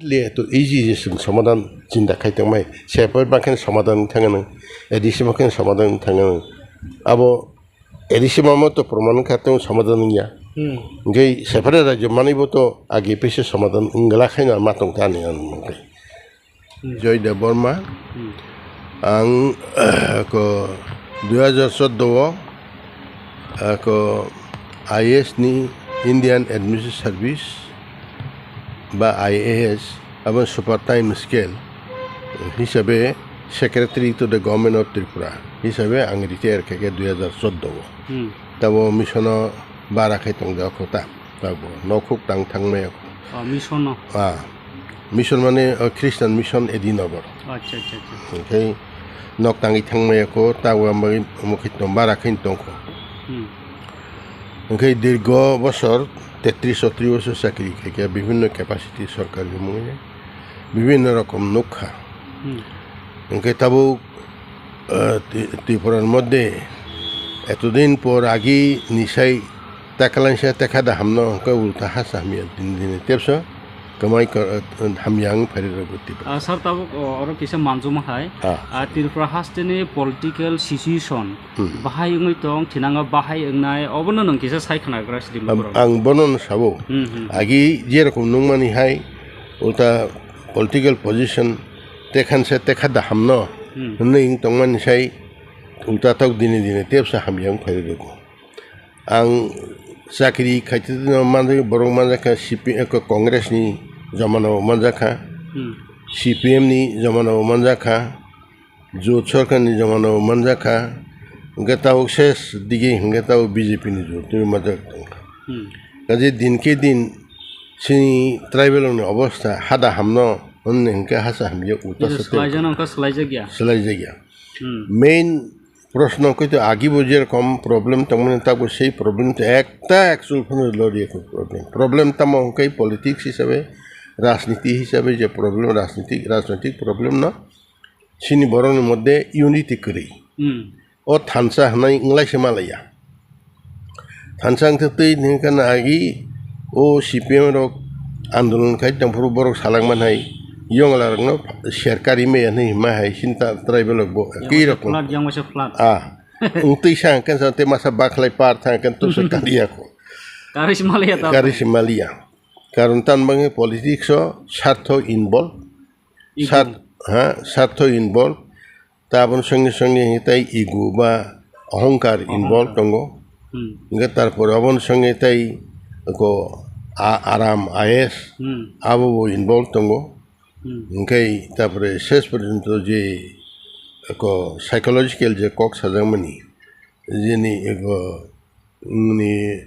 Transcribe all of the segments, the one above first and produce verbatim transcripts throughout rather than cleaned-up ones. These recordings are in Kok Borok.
Le to easy je chwng somadan chinta khai tongmai. Separate ba khe somadan thangano. A D C ba khe somadan thangano. Abo A D C mamo to proman kha tong somadan wngya. Hmm. Hingke separate rajyo manwi bo to age pese somadan wngla khaino ma tong ta ani ang mangkhe. Hmm. Joy Debbarma. Hmm. Ang ko dui hajar choudo o ko I A S ni Indian Administrative Service ba I A S abo super time scale hisabe Secretary to the Government of Tripura hisabe ang retire khe khe dui hajar choudo o. Hmm. Tabo mission o bara khe tong jak kho ta. Tabo nokhuk tang thangmaya. Oh, mission no. Ah, mission mane, oh, Christian mission Edinogor. Acha, acha, acha. Hingke nok tangwi thangmaya ko, tabo ang bagwi omo khe tong, bara khe tong kho. Hmm. Hingke dirgo bosor, tetris chotris bosor chakri khaikha, bibhinno capacity sorkari mungwi, bibhinno rokom nukha. Hmm. Hingke tabuk, ah, Tri-, Tripurar moddhe etodin por agi nisai Tekalainsa tekha da hamno hwnkhe ulta hasa hamya din dini tepsa kwmai ko-, hamya wng phari rwgwi twibo. Ah, sir, tabuk, o, oro kisa manjuma hai. Ah. Ah, Tripura hasteni political situation Hmm. bahai wngwi tong, thinango bahai wngnai, obono nwng kisa sai khwnagra sidi Am-, borok. Ang bono no sabo. Hmm, hmm. Agi jerokom nungmani hai, ulta political position tekhansa tekha da hamno Hmm. hwnwi wng tongmani sai ulta tok dini dini tepsa hamya wng phari rwgo. Ang chakri khaitwtwino manjak, borok manjak kha, C P M, Congress ni jomano manjak kha, Hmm. C P M ni jomano manjak kha, Jot Sarkar ni jomano manjak kha, hwnkhe tabuk ses digi hwnkhe tabuk B J P ni jot twi manjak tong kha. Hmm. Kaje din khe din chini tribal ni obostha hada hamno hwnwi hwnkhe hasa hamya uta Kisa sotwi swlaijakno wngkha, swlaijakya. Swlaijakya. Hmm. Main Proshno khe to agi bo jerokom problem tongmani, tabuk sei problem to ekta actual phano lori ekho problem. Problem tamo hwnkhe politics hisabe, rajniti hisabe je problem, rajniti, rajnaitik problem no chini borokni moddhe unity kwrwi. Hmm. O thansa hwnwi wnglaisa malaiya. Thansa wngtwi twi hwnkheno agi o C P M rok andolon khai tongphuru borok salangman hai yongla rokno serkari maya hwnwi hima hai sinta tribal rok bo Yang kwi masa rok flat, yang masa flat. Ah. Wngtwi sa hwnkhe sa tei masa bakhlai par thang hwnkhe to se kaliya ko. Kari si maliya ta. Kari si maliya. Karon tan bangwi politics o sartho involve. Ego. Sart-, ha, sartho involve. Ta aboni songwi songwi hwnkhe tei ego ba ohongkar involve Ohongkar. tongo. Hmm. Hwnkhe tarpore aboni songwi tei ko a-, aram, ayes, Hmm. abo bo involve tongo. Hmm. Hwnkhe tarpore ses porjonto je ko psychological je kok sajakmani, jeni ego, ni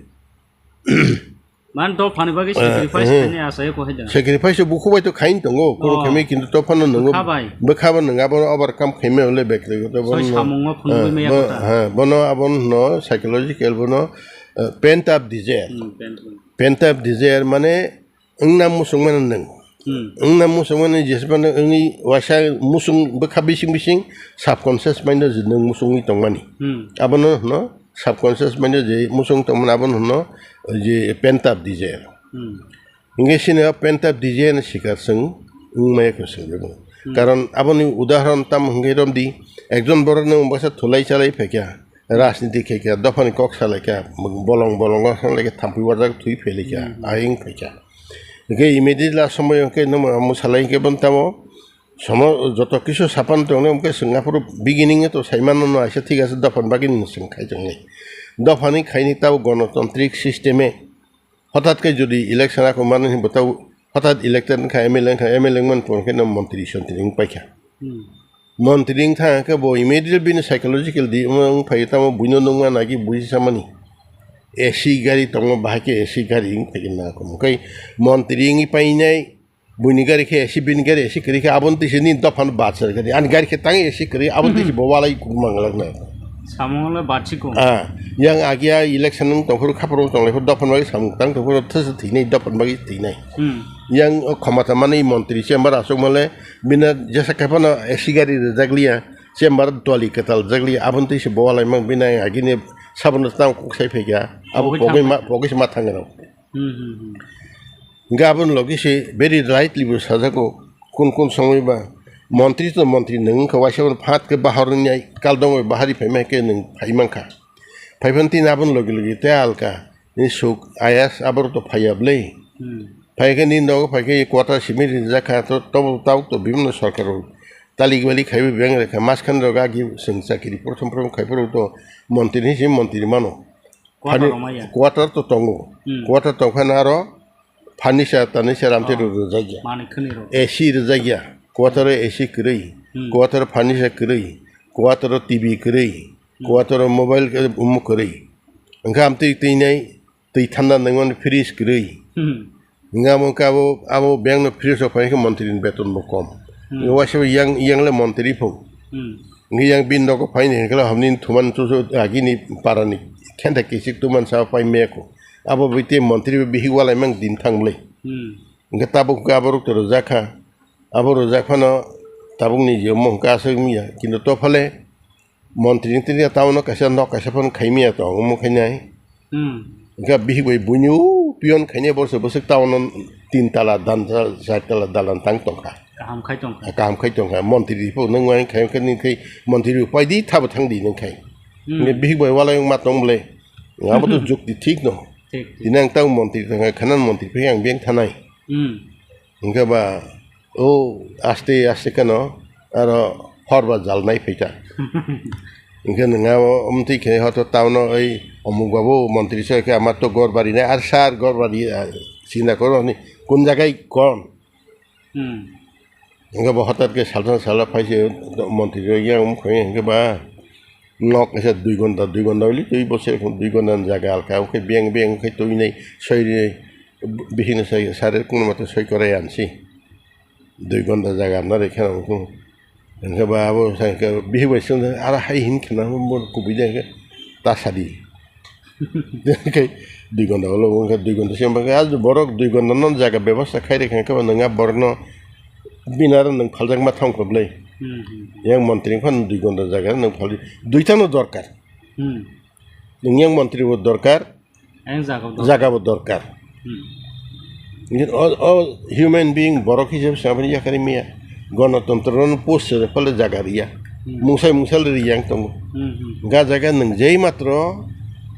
Man dophani bagwi Eh, sacrifice eh. khainai asai ko hai da. Sacrifice bo khubai to khain tongo, kunu Oh. khaimai kintu to phano nwngo. Bwkha bai. Bwkha bo nwnga bo overcome khaimai hole bekti ko to Soi bono. Samung ma phunugwi Eh, maya bo-, kota. Ha, bono abon no psychological bono, eh, pent up desire. Hmm, pent up. Pent up desire mane wngna musung mano nwng. Hmm. Wngna musung mano jesbano wngwi waisa musung bwkha bising bising subconscious mind o je nwng musungwi tongmani. Hmm. Abono hwno subconscious mind o je musung tongmani abono hwno je pent up desire. Hmm. Hingke sini o pent up desire ni sikar chwng wngmaya kwchwng. Hmm. Karon aboni udahoron tamo hingke romdi ekjon borok nwng baksa thulai chalai phaikha. Rajniti khe khe dophani kok salaikha, bolong bolongo salaikha, thampui wajak thwi phelaikha, Hmm. aying phaikha. Hingke immediately a somoyo hingke nomo amo salai hingke bon tamo somo joto kisu sapan tongnai hingke Singapore beginning to saimano no aisa thik ase dophani bagwi no chwng khai tongnai. Dophani khaini tabo gonotantrik system e Hothat khe jodi election ako mano hinwi bwtao hothat elected wngkha, M L A wngkha, M L A wngmani pore khe no montri sontri wng paikha. Hmm. Montri wng thang khe bo immediately bini psychological di wng phai tamo buino nungma nagi buji samani. A C gari tongo, bahai khe A C gari wng phai khe nangkha. Hwnkhe montri wngwi painai, buini gari khe A C, bini gari A C kwrwi khe, aboni twi se nini dophano bad sar gari. Ani gari khe tang A C kwrwi, aboni twi se bo walai kuk manglak na. Samung le bad si kung. Ah, yang agia election wng tongphuru khapro tonglaiphu dophano bagwi samung tang tongphuru thwsa thwinai, dophano bagwi thwinai. Hmm. Yang o khomata manwi montri chamber aswk male bina jesa khe phano A C gari rwjak liya, chamber twali kwtal jak liya, aboni twi se bo walai mang bina agini sabono tang kuk sai phaikha. Abo Pogwi pogwi thang ma, phaikha. Pogwi se ma thang rw. Hmm, hmm, hmm. Hingke aboni logi se very rightly bo sajago, kun kun somoi ba montri to montri nwng wngkha, waisa bono phat khe bahar wngnai, kaldong bai bahari phaima khe nwng phai mankha. Phaiphano tini aboni logi logi tei alka ni suk ayas aborok to phaiya bwle. Hmm. Phaikhe nini nogo phaikhe quarter simi rijak kha, to tobo tabuk to bibhinno sorkar rok talik balik khaiwi beng rekha, maskhan rok agi chwng chakiri prothom prothom khaiphuru to montri ni simi montri mano. Quarter Phani-, rok maya. Quarter to tongo. Hmm. Quarter tongphano aro furniture tanisa ramte Oh, rok rwjakya. Manwi khwnwi rok. A C rwjakya. Quarter o A C kwrwi. Hmm. Quarter o furniture kwrwi. Quarter o T V kwrwi. Hmm. Quarter o mobile, eh, umu kwrwi. Hwnkhe amtwi twinai twi thanda nangmani fridge kwrwi. Hmm. Hingke amo khe abo, abo bank no fridge rok phaikhe montri ni beton bo kom. Hmm. Waisa yang, yang le montri pho. Hmm. Hingke yang bini nogo phaini hingke le hamni thuman chuchu agini para ni khenta kisik tuman sa pai meko. Abo bai te montri bai bihik walai mang din thang bwle. Hmm. Hingke tabuk hingke abo rok to rwjak kha. Abo rwjak phano tabuk ni je mung hingke aswk wngya. Kintu to phale montri ni tini town o kaisa nok kaisa phano khaimya tong omo khainai. Hmm. Hingke bihik bai buino pion khainai borso bwswk town o tin tala dan char tala dalan tang tongkha. Kaham khai tongkha. Kaham khai tongkha. Montri pho nwng wng khai khe nwng khai montri upai di thabo thang di nwng khai. Hmm. Hingke bihik bai walai wngma tong bwle. Abo to jukti thik no. Thik, thik. Tini ang tang montri tong khai khanan montri phai ang beng thanai. Hmm. Hingke ba, o, aste aste keno, aro hor ba jal nai phaita. Hingke nwng abo, omtwi khe hoto town o oi omuk babu montri se khe amar to gor bari nai, ar sar gor bari, ah, sinda koro ni kun jagai kon. Hmm. Hingke bo hotat khe salsa sala phai se montri rok yang omkhoi hingke ba. Nok kaisa dui gonda, dui gonda hwnli twi bo se dui gonda ni jaga alka, hwnkhe beng beng khe twi nai soi ri, bihik no sai sari kunuma twi soi korai ansi. Dui gonda jaga no rikhe nang khe, hwnkhe ba abo sai khe bihik bai sung aro hai hin khna bo kubui de khe ta sadi. Khe dui gonda ulo wngkha, dui gonda se wngkha, ah, borok dui gonda no jaga bebosta khai rikha khe bo nang borok no bini aro nang phaljak ma thang khe bwlai. Hmm, hmm, hmm. Yang montri wngkha dui gonda jaga nang phalwi, duita no dorkar. Hmm. Nung yang montri bo dorkar, Ayang jaga bo dorkar. Jaga bo dorkar. Hmm. Nung o, o human being borok hisabe se aboni yakarwi maya. Gonotontro no post se phale jaga riya. Hmm. Mungsai mungsal ri yang tongo. Hmm, hmm. Ga jaga nung jei matro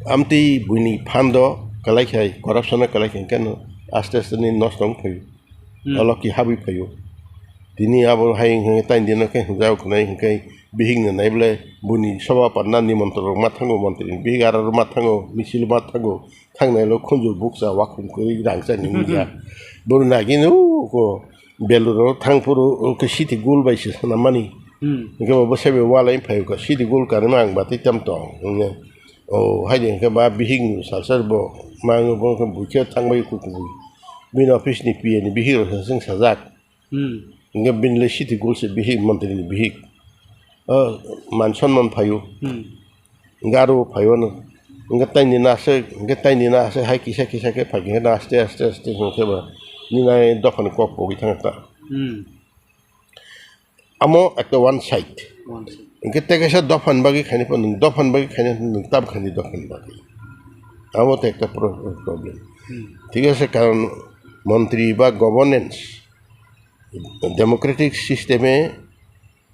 amtwi buini phando kalai khai, corruption o kalai khai khe no aste aste ni nosto wng phaio. Hmm. Olo ki habwi phaio. Tini abo hai hwnkhai taini dino khe hwnjao khwnai hwnkhai bihik no nai bwlai buini soba panna nimantron rok ma thango, montri ni bihik aro ma thango, misil ma thango, thangnai lo khunju bukcha wakhum kwrwi rangchak ni wngya. Bono nagini uko belur ro thang phuru uko city gul bai se sana mani. Hmm. Hwnkhe bo bwsai bai walai phai uko city gul kanwi ma ang batwi tam tong hwnwi. O, haide hwnkhe ba bihik ni salsa bo, ma wngwi bo wngkhe buikhe thangbai uku kubui. Bini office ni P A ni bihik rok se chwng sajak. Hmm. Hwnkhe bini le city goal se bihik, montri ni bihik. O, man sonman phaio. Hmm. Hwnkhe aro bo phaio no. Hwnkhe taini no aswk, hwnkhe taini no aswk hai kisa kisa khe phai khe no aste aste aste hwnkhe ba nini dopha ni kok pogwi thangkha. Hmm. Amo ekta one side. One side. Hwnkhe tei kaisa dophani bagwi khainai phano nwng dophani bagwi khainai phano nwng tam khainai dophani bagwi. Amo to ekta pro-, problem. Hmm. Thik ase, karon montri ba governance, democratic system e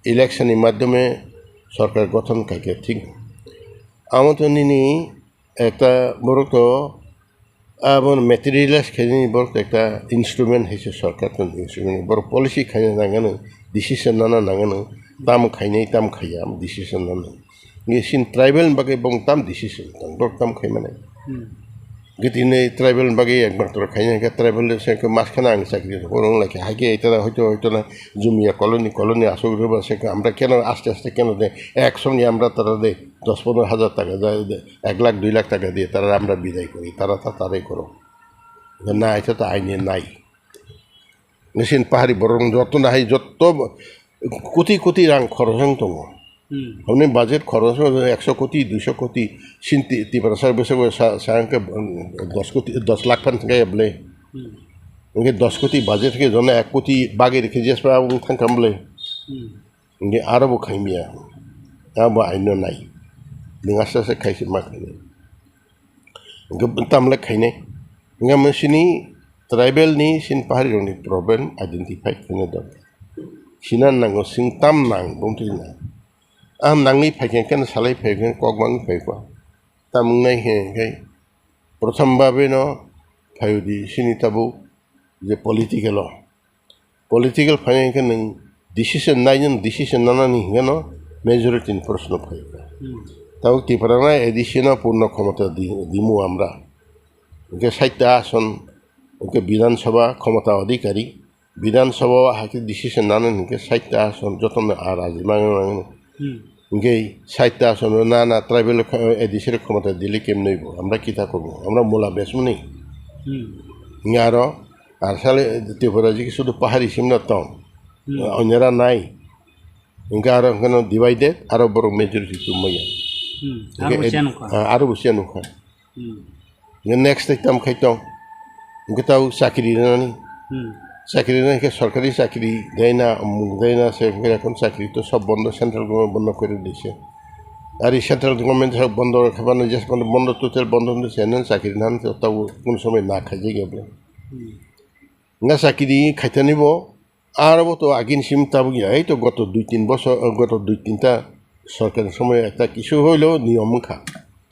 election ni madhyome sorkar gothon kaikha thik. Amo to nini Ekta borok to abo materialize khainani borok to ekta instrument hai se, sorkar to instrument, borok policy khaina nangano, decision nana nangano, tamo khainai tamo khaiya, amo decision nana. Nge sin tribal ni bagwi bong tam decision tong, borok tam khai manai. Hmm. Gitini tribal ni bagwi ekmatro khaina khe tribal se khe mas khana ang chakri rok oro wng lai khe, hai khe eta hoito hoito na Jumia colony colony aswk rwba se khe, amra keno aste aste keno de, ek song ni amra tara de, dos pondro hajar taka de, ek lakh dui lakh taka diye tara amra bidai kori, tara ta tarai koro. Na, eta ta aini nai. Nisin pahari borok joto na hai joto koti koti rang khorosong tongo. Hmm. Hwnwi budget khorosong ekso koti, duiso koti, sin ti-, Tiprasa bwskango sa, sa hwnkhe, um, dos koti, dos lakh phan thangkhe bwle. Hmm. Hwnkhe dos koti budget khe jono ek koti bagwi rikhe jespa wng thangkha bwle. Hmm. Hingke aro bo khaimya, abo aino nai. Nwng aste aste khaisi ma khainai. Hingke tamle khainai. Hingke amo sini tribal ni sin pahari rokni problem identify khaina dor. Sina nango sing tam nang bumtwi na. Ang nangni phaikhe keno salai phaikhe kok bangni phaikwa. Tam wngnai khe khe prothom babe no phayudi sini tabuk je political o. Political phaina hwnkhe nwng decision nainani, decision nanani hwnkhe no majority ni proshno phaio. Hmm. Tabuk Tripura na A D C no purno khomota di-, dimu amra. Hwnkhe sait ta ason, hwnkhe Bidhan Sabha khomota adhikari, Bidhan Sabha o hakhe decision nanani hwnkhe sait ta ason jotono a raji mangno mangno. Hmm. Hwnkhe sait ta ason na na tribal kho-, A D C rok khomota dili kemnwi bo. Amra kita kormo, amra mula besmani. Hmm. Hwnkhe aro Ar sale Tripura jiki sudu pahari simno tong. Hmm. Onyara nai. Hwnkhe aro hwnkhe no divided, aro borok majority tongmaya. Hmm. Hwnkhe Aro bo ed-, siya nukha. Ah, aro bo siya nukha. Hmm. Hwnkhe next time tam khai tong. Hwnkhe tau chakri rwnani. Hmm. Chakri rwnai khe sorkari chakri daina, mung daina se hwnkhe ekhon chakri to sob bondo, central government bondo kori dise. Ari central government se bondo khabano jes bondo, bondo total bondo hwnwi se nang chakri nan to tau kun somoi na khaijak ya bwle. Hmm. Nga sakiri khaitani bo, aro bo to agin sim tabuk ya, ei to goto dui tin bosor, goto dui tinta sorkar ni somoy ekta kisu hoilo niyom wngkha.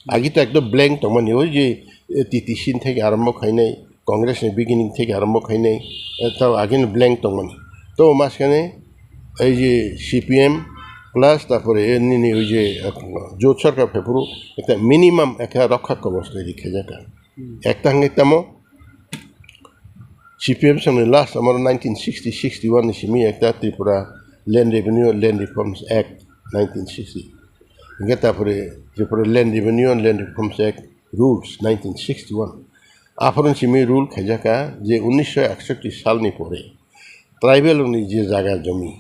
Agi to ekdom blank tongmani, oi je, eh, T T C ni theke arombo khainai, Congress ni beginning theke arombo khainai, eh, to agin blank tongmani. To maskane, ei je C P M plus, tarpore, eh, nini oi je, eh, jot sorkar phaiphuru, ekta minimum ekta rokha kobos twi khaijak. Hmm. Ekta hwnkhe tamo, C P M songni last amoro nineteen sixty sixty-one ni simi ekta Tripura Land Revenue and Land Reforms Act nineteen sixty. Hingke tapore Tripura Land Revenue and Land Reforms Act Rules nineteen sixty-one. Aphoro simi rule khaijaka je unnisho eksotti salni pore tribal rokni je jaga jomi,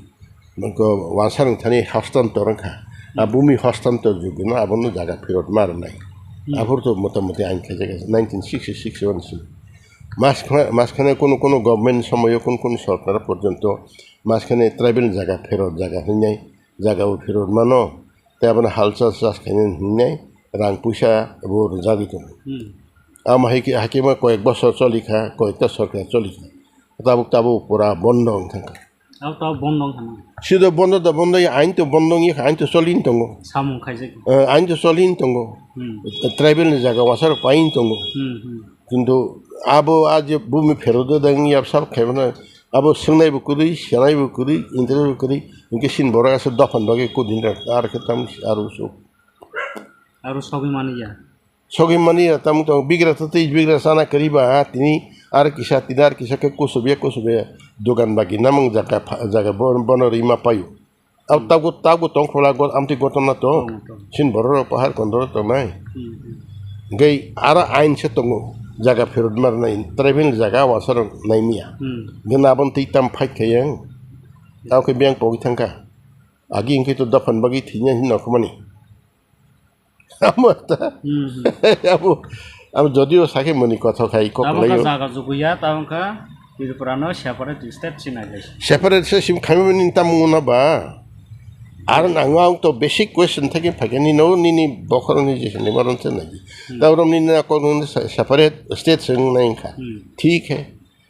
nokho wansa rok thani hostantor wngkha. A bumi hostantor jugino abono jaga phirot ma rwnai. Hmm. Aphuru to motamoti ain khaijak nineteen sixty six one simi. Mas khna-, mas khane kono kono government somoyo kono kono sorkar porjonto mas khane tribal jaga phirot jaga hinai jaga o phirot mano. Tei abono hal chas chas khainai hinai rang puisa bo rwjagwi tongo. Hmm. Amo hai khe, hai khe ma koyek bosor choli kha, koyekta sorkar choli kha. Tabuk tabuk pura bondo wng thang kha. Abo to bondo wng kha na. Sido bondo da bondo ya, ain to bondo wng ya kha, ain to choli wng tongo. Samung khaijak. Eh, ain to choli wng tongo. Hmm. Tribal ni jaga wasarok pai wng tongo. Hmm, hmm. Kintu abo a je bumi phero da wng ya sab khaimano, abo swngnai bo kwrwi, sanai bo kwrwi, interest bo kwrwi, hingke sin borok asa dophan bagwi kudin rak, ar khe tam aro so. Aro sogwi mani ya. Sogwi mani ya, tamo tamo bigra to tei bigra sana kariba, ha, tini ar kisa, tini ar kisa khe kusubiya, kusubiya, dogan bagi namung jaga pha-, jaga bon-, bono rima payo. Ab Hmm. tago, tago tong khola got, amtwi gotona to, Tong, tong. Sin borok pahar kondoro tongnai. Hmm, hmm. Gai ara ain se tongo, jaga phirot mar nai, tribal jaga wasarok nai miya. Hmm. Gana abon tei tam fight khayang, tao khe biyang pogwi thangkha. Agi hingke to dophan bagi thinya hin nokhomani. Amo ta. Hmm, hmm. Amo, amo jodio sakhe mani kotha khai kok Tabok layo. Jaga juguya, tabok Tripura no separate state sinai jai. Separate se sim khaimani tam muna ba. Ar nango ang to basic question thake phakeni no nini bokhoroni je sini maron se nai. Hmm. Tabrom nini na kok nini se-, separate state se nai kha. Hmm. Thik hai.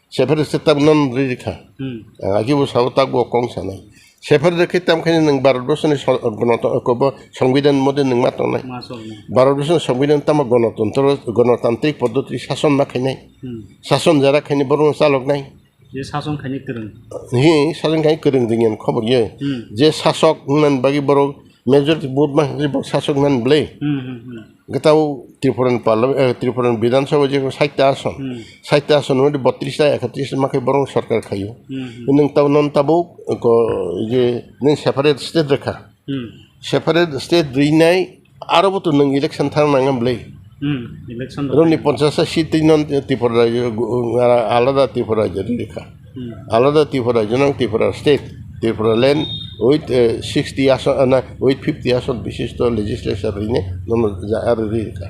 Separate state tab non ri kha. Hmm. Ah, agi bo sabo tak bo kong sanai. Separate khe tam khaini nwng Bharat Borsoni so-, gonoto-, kobo Songbidan mode nwng ma tongnai. Ma tongnai. Bharat Borsoni Songbidan tamo gonotontro, gonotantrik poddoti sason ma khainai. Hmm. Sason jara khaini borokno chaloknai. Je sason khaini kwrwng. Hi, sason khaini kwrwng ringyan khobor ye. Hmm. Je sasok hwnani bagwi borok majority vote ma hwnwi borok sasok hwnani bwlai. Hmm, hmm, hmm. Hwnkhe tabuk Tripura ni parliament, eh, Tripura ni Bidhan Sabha je sait ta ason, Hmm. sait ta ason ni mode botris ta ekatris ma khe borok sorkar khaio. Hmm, hmm. Nwng tabuk non tabuk ko je nwng separate state rwkha. Hmm. Separate state rwnai aro bo to nwng election thang nang bwlai. Hmm. Election Roni rwkha. Ponchas ta seat twi non Tripura rajyo gu-, alada Tripura rajyo rwkha. Hmm. Alada Tripura, Jonang Tripura state, Tripura land with, eh, sixty ason, ah, na, with fifty ason bishisto legislature rine, nono ja-, ar ri ka.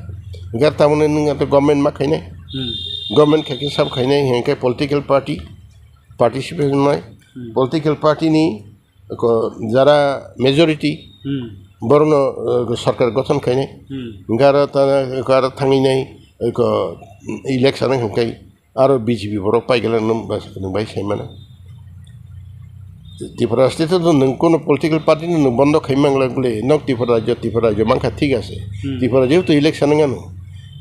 Gar tamone nung ato government ma khainai. Hmm. Government khaikhe sab khainai, hengke political party, participation mai, Hmm. political party ni ko jara majority, Hmm. borokno, eh, sarkar gothon khainai. Hmm. Garo ta, garo thanginai, ko election hingkai Aro B J P borok paigala nwng bai sai mano. Tripura state o nwng kono political party no nwng bondo khai mangla bole, nok Tripura rajyo, Tripura rajyo mankha thik ase. Hmm. Tripura jehetu election wngano.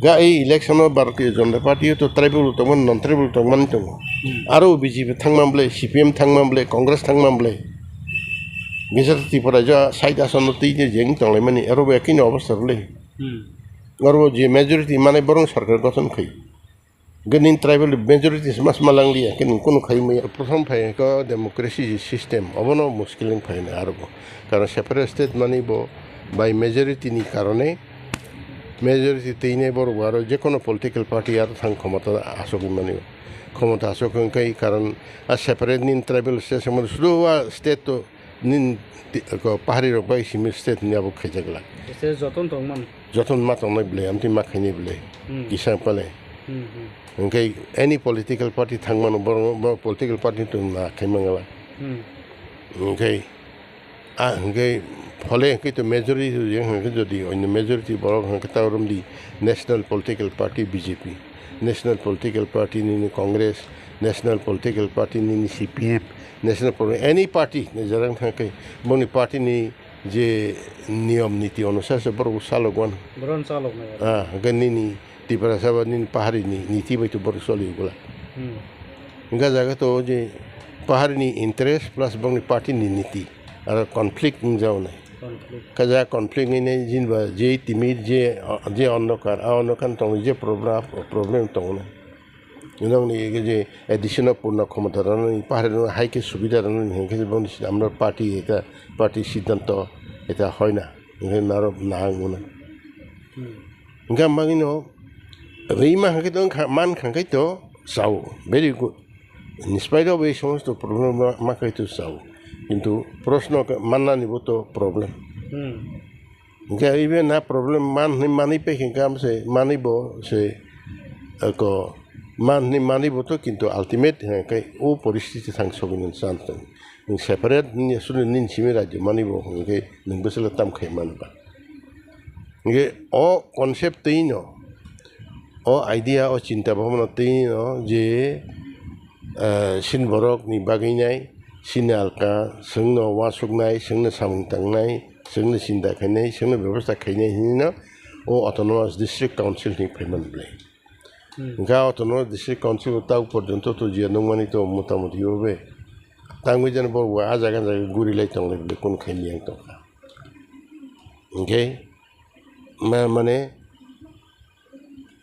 Ga ei election o Bharatiya Janata Party o to tribal tongmani, non tribal tongmani tongo. Hmm. Aro B J P thangma bole, C P M thangma bole, Congress thangma bole. Bisa Tripura rajyo side ason no twi je jeng tonglaimani, aro bo ekino obostha bole. Hmm. Aro bo je majority mane borong sarkar gothon khai. Gini tribal majority sma sma langliya, kini kunu khai maya. Prothom phai ko democracy je system, obono muskil wng phai na aro bo. Karon separate state mani bo by majority ni karone, majority teinai borok aro je kono political party aro thang khomota asok mani. Khomota asok wng khai karon a separate ni tribal state samo sudu a state to Nini ti-, ko pahari rok bai simi state ni abo khaijak la. State joton tong man. Joton ma tongnai bwlai, amtwi ma khainai bwlai. Hmm. Kisa pale. Hmm, hmm. Hwnkhe any political party thangmano borok, borok political party tong na khaimang la. Hmm. Hwnkhe, a, hwnkhe phole hwnkhe to majority yang hwnkhe jodi onyo majority borok hwnkhe ta romdi national political party B J P, national political party nini Congress, national political party nini C P M, National Party, any party ni jora wng thang khe, boni party ni je niyom niti onusar se borok salok wan. Boron salok nai. Ah, hwnkhe nini Tiprasa ba nini pahari ni niti bai to borok soli ugula. Hmm. Hwnkhe jaga to je pahari ni interest plus bongni party ni niti, aro conflict wng jao nai. Conflict. Kaja conflict ni nai jinba je timi je, je ondokar, a ondokar tong je problem, problem tong nai. Nokni je addition of purna khomota rwnani, pahari rwnani, hai khe subida rwnani, hinkhe boni sida amra party eta, party siddhanto eta hoi na, hinkhe naro nahang mano. Hmm. Hinkhe ang bagwino rima hinkhe to wngkha, man kha hinkhe to chao, very good. In spite of ei somosto problem ma, ma khai to chao, kintu proshno khe mannani bo to problem. Hmm. Hingke ibe na problem man hwnwi manwi pekhe hingke am se manwi bo se, eh, ko man hwnwi manwi bo to, kintu ultimate hingke o poristiti thang sogwi nang chan tong. Nwng separate ni aswk nini simi rajyo manwi bo hingke nwng bwswk tam khai man ba. Hingke o concept twi no, o idea, o chinta bhabna twi no je, eh, sin borok ni bagwi nai, sini alka, chwngno uansuknai, chwngno samung tangnai, chwngno chinta khainai, chwngno bebostha khainai hinwi no o Autonomous District Council ni phaimani bwlai. Hmm. Hingkhe Autonomous District Council o tabuk porjonto to je nukmani to motamuti o be tangwi jani borok bo ah jaga jaga guri lai tonglai bwlai kunu khaimani yang tongkha. Hingkhe ma-, mane,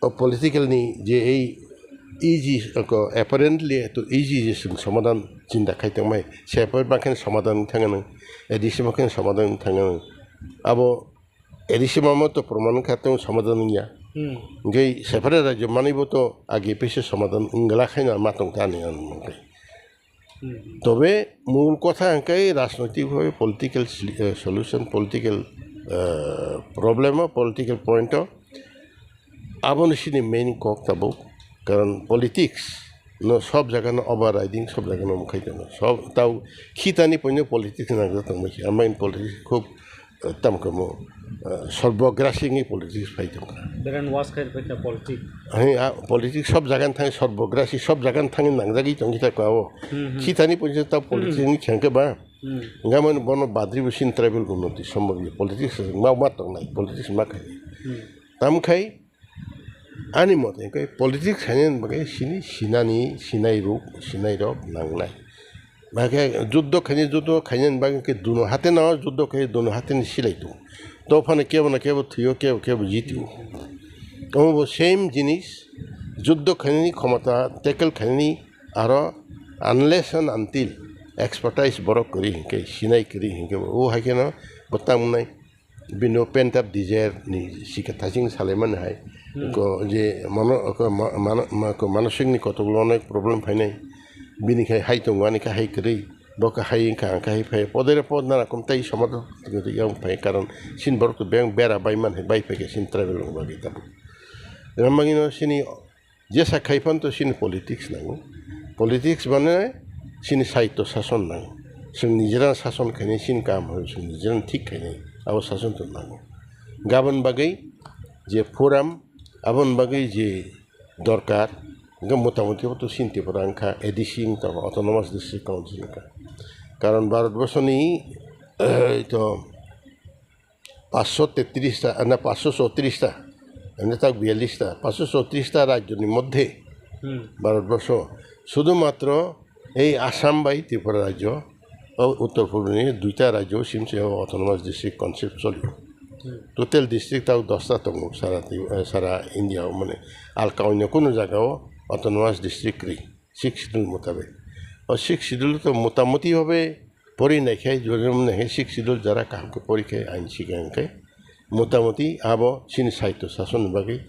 O political ni je ei easy, ko apparently to easy je chwng somadan chinta khai tongmai, separate ma khe somadan wng thang nang, A D C ma khe somadan wng thang nang. Abo A D C ma mo to proman wng kha tong somadan wng ya. Hmm. Hingke separate rajyo manwi bo to age pise somadan wng glak hai no ma tong ta ni ang nung khe. Hmm. Tobe mul kotha hingke rajnoitik bhabe political sli-, eh, solution, political, eh, problem o, political point o, aboni sini main kok tabuk. Karon politics no sob jaga no overriding, sob jaga no mukhai tongo. Sob tau khitani poino politics nangja tongmai khe. Ama in politics khub eh, tamo khe mo, eh, sorbograsi wngwi politics phai tongkha. Brain wash khai phai kha politics. Hai, a, politics sob jaga ni thangwi sorbograsi, sob jaga ni thangwi nangjagwi tongkha ta o. Hmm, hmm. Khitani poisa ta politics Hmm. wngwi khe hwnkhe ba. Hmm. Hwnkhe mani bono badri bo sin tribal bo noti sombobya politics ma, ma tongnai, politics ma khai. Hmm. Tam khai Ani mote hwnkhe politics khainani bagwi sini sinani, sinai rok, sinai rok nangnai. Bahai khe juddo khainai, juddo khainani bagwi khe duno hate no juddo khai duno hate ni silai tongo. To phano kebo na kebo thwio, kebo kebo jitio. Omo bo same jinis, juddo khainani khomota tackle khainani aro unless and until expertise borok kwrwi hwnkhe, sinai kwrwi hwnkhe bo o hai kheno bo tamo nai. Bini o pent up desire ni sikha thaching salaimani hai. Hmm. Ko je mano-, ko ma-, mano-, ma-, ko manosik ni kotok lo onek problem phainai. Bini khai hai tongo, ani khai hai kwrwi. Bo khe hai wngkha, ang khe hai phai. Podere pod nana kom tei somadan yang phai. Karon sin borok to beng bera bai man hai, bai phai khe sin tribal rok bagwi tabuk. Ramangino sini Jesa khai phan to chini politics nango. Politics mane chini saitw sason nango. Chwng nijera sason khainai chini kam hwnwi chwng nijera thik khainai abo sason to nango. Gabon bagwi je forum, aboni bagwi je dorkar, Hingke motamuti bo to chini Tripura wngkha A D C wngkha, Autonomous District Council wngkha. Karon Bharat borsoni to paanch sho tetris ta, na, paanch sho chowtris ta, ene tak biyallis ta, paanch sho chowtris ta rajyoni moddhe Hmm. Bharat borsho sudhumatro ei Assam bai Tripura rajyo, o uttor purbo ni duita rajyo simse o Autonomous District concept choli. Hmm. Total district tao dosta tongo sara Tri-, eh, sara India o, mane alka onyo kunu jaga o Autonomous District kwrwi, Sixth Schedule motabek. O Sixth Schedule to motamuti bhabe pori naikhe, jodi naikhe Sixth Schedule jara kaham khe pori khe ain sikha hwnkhe, motamuti abo chini saityo sasonni bagwi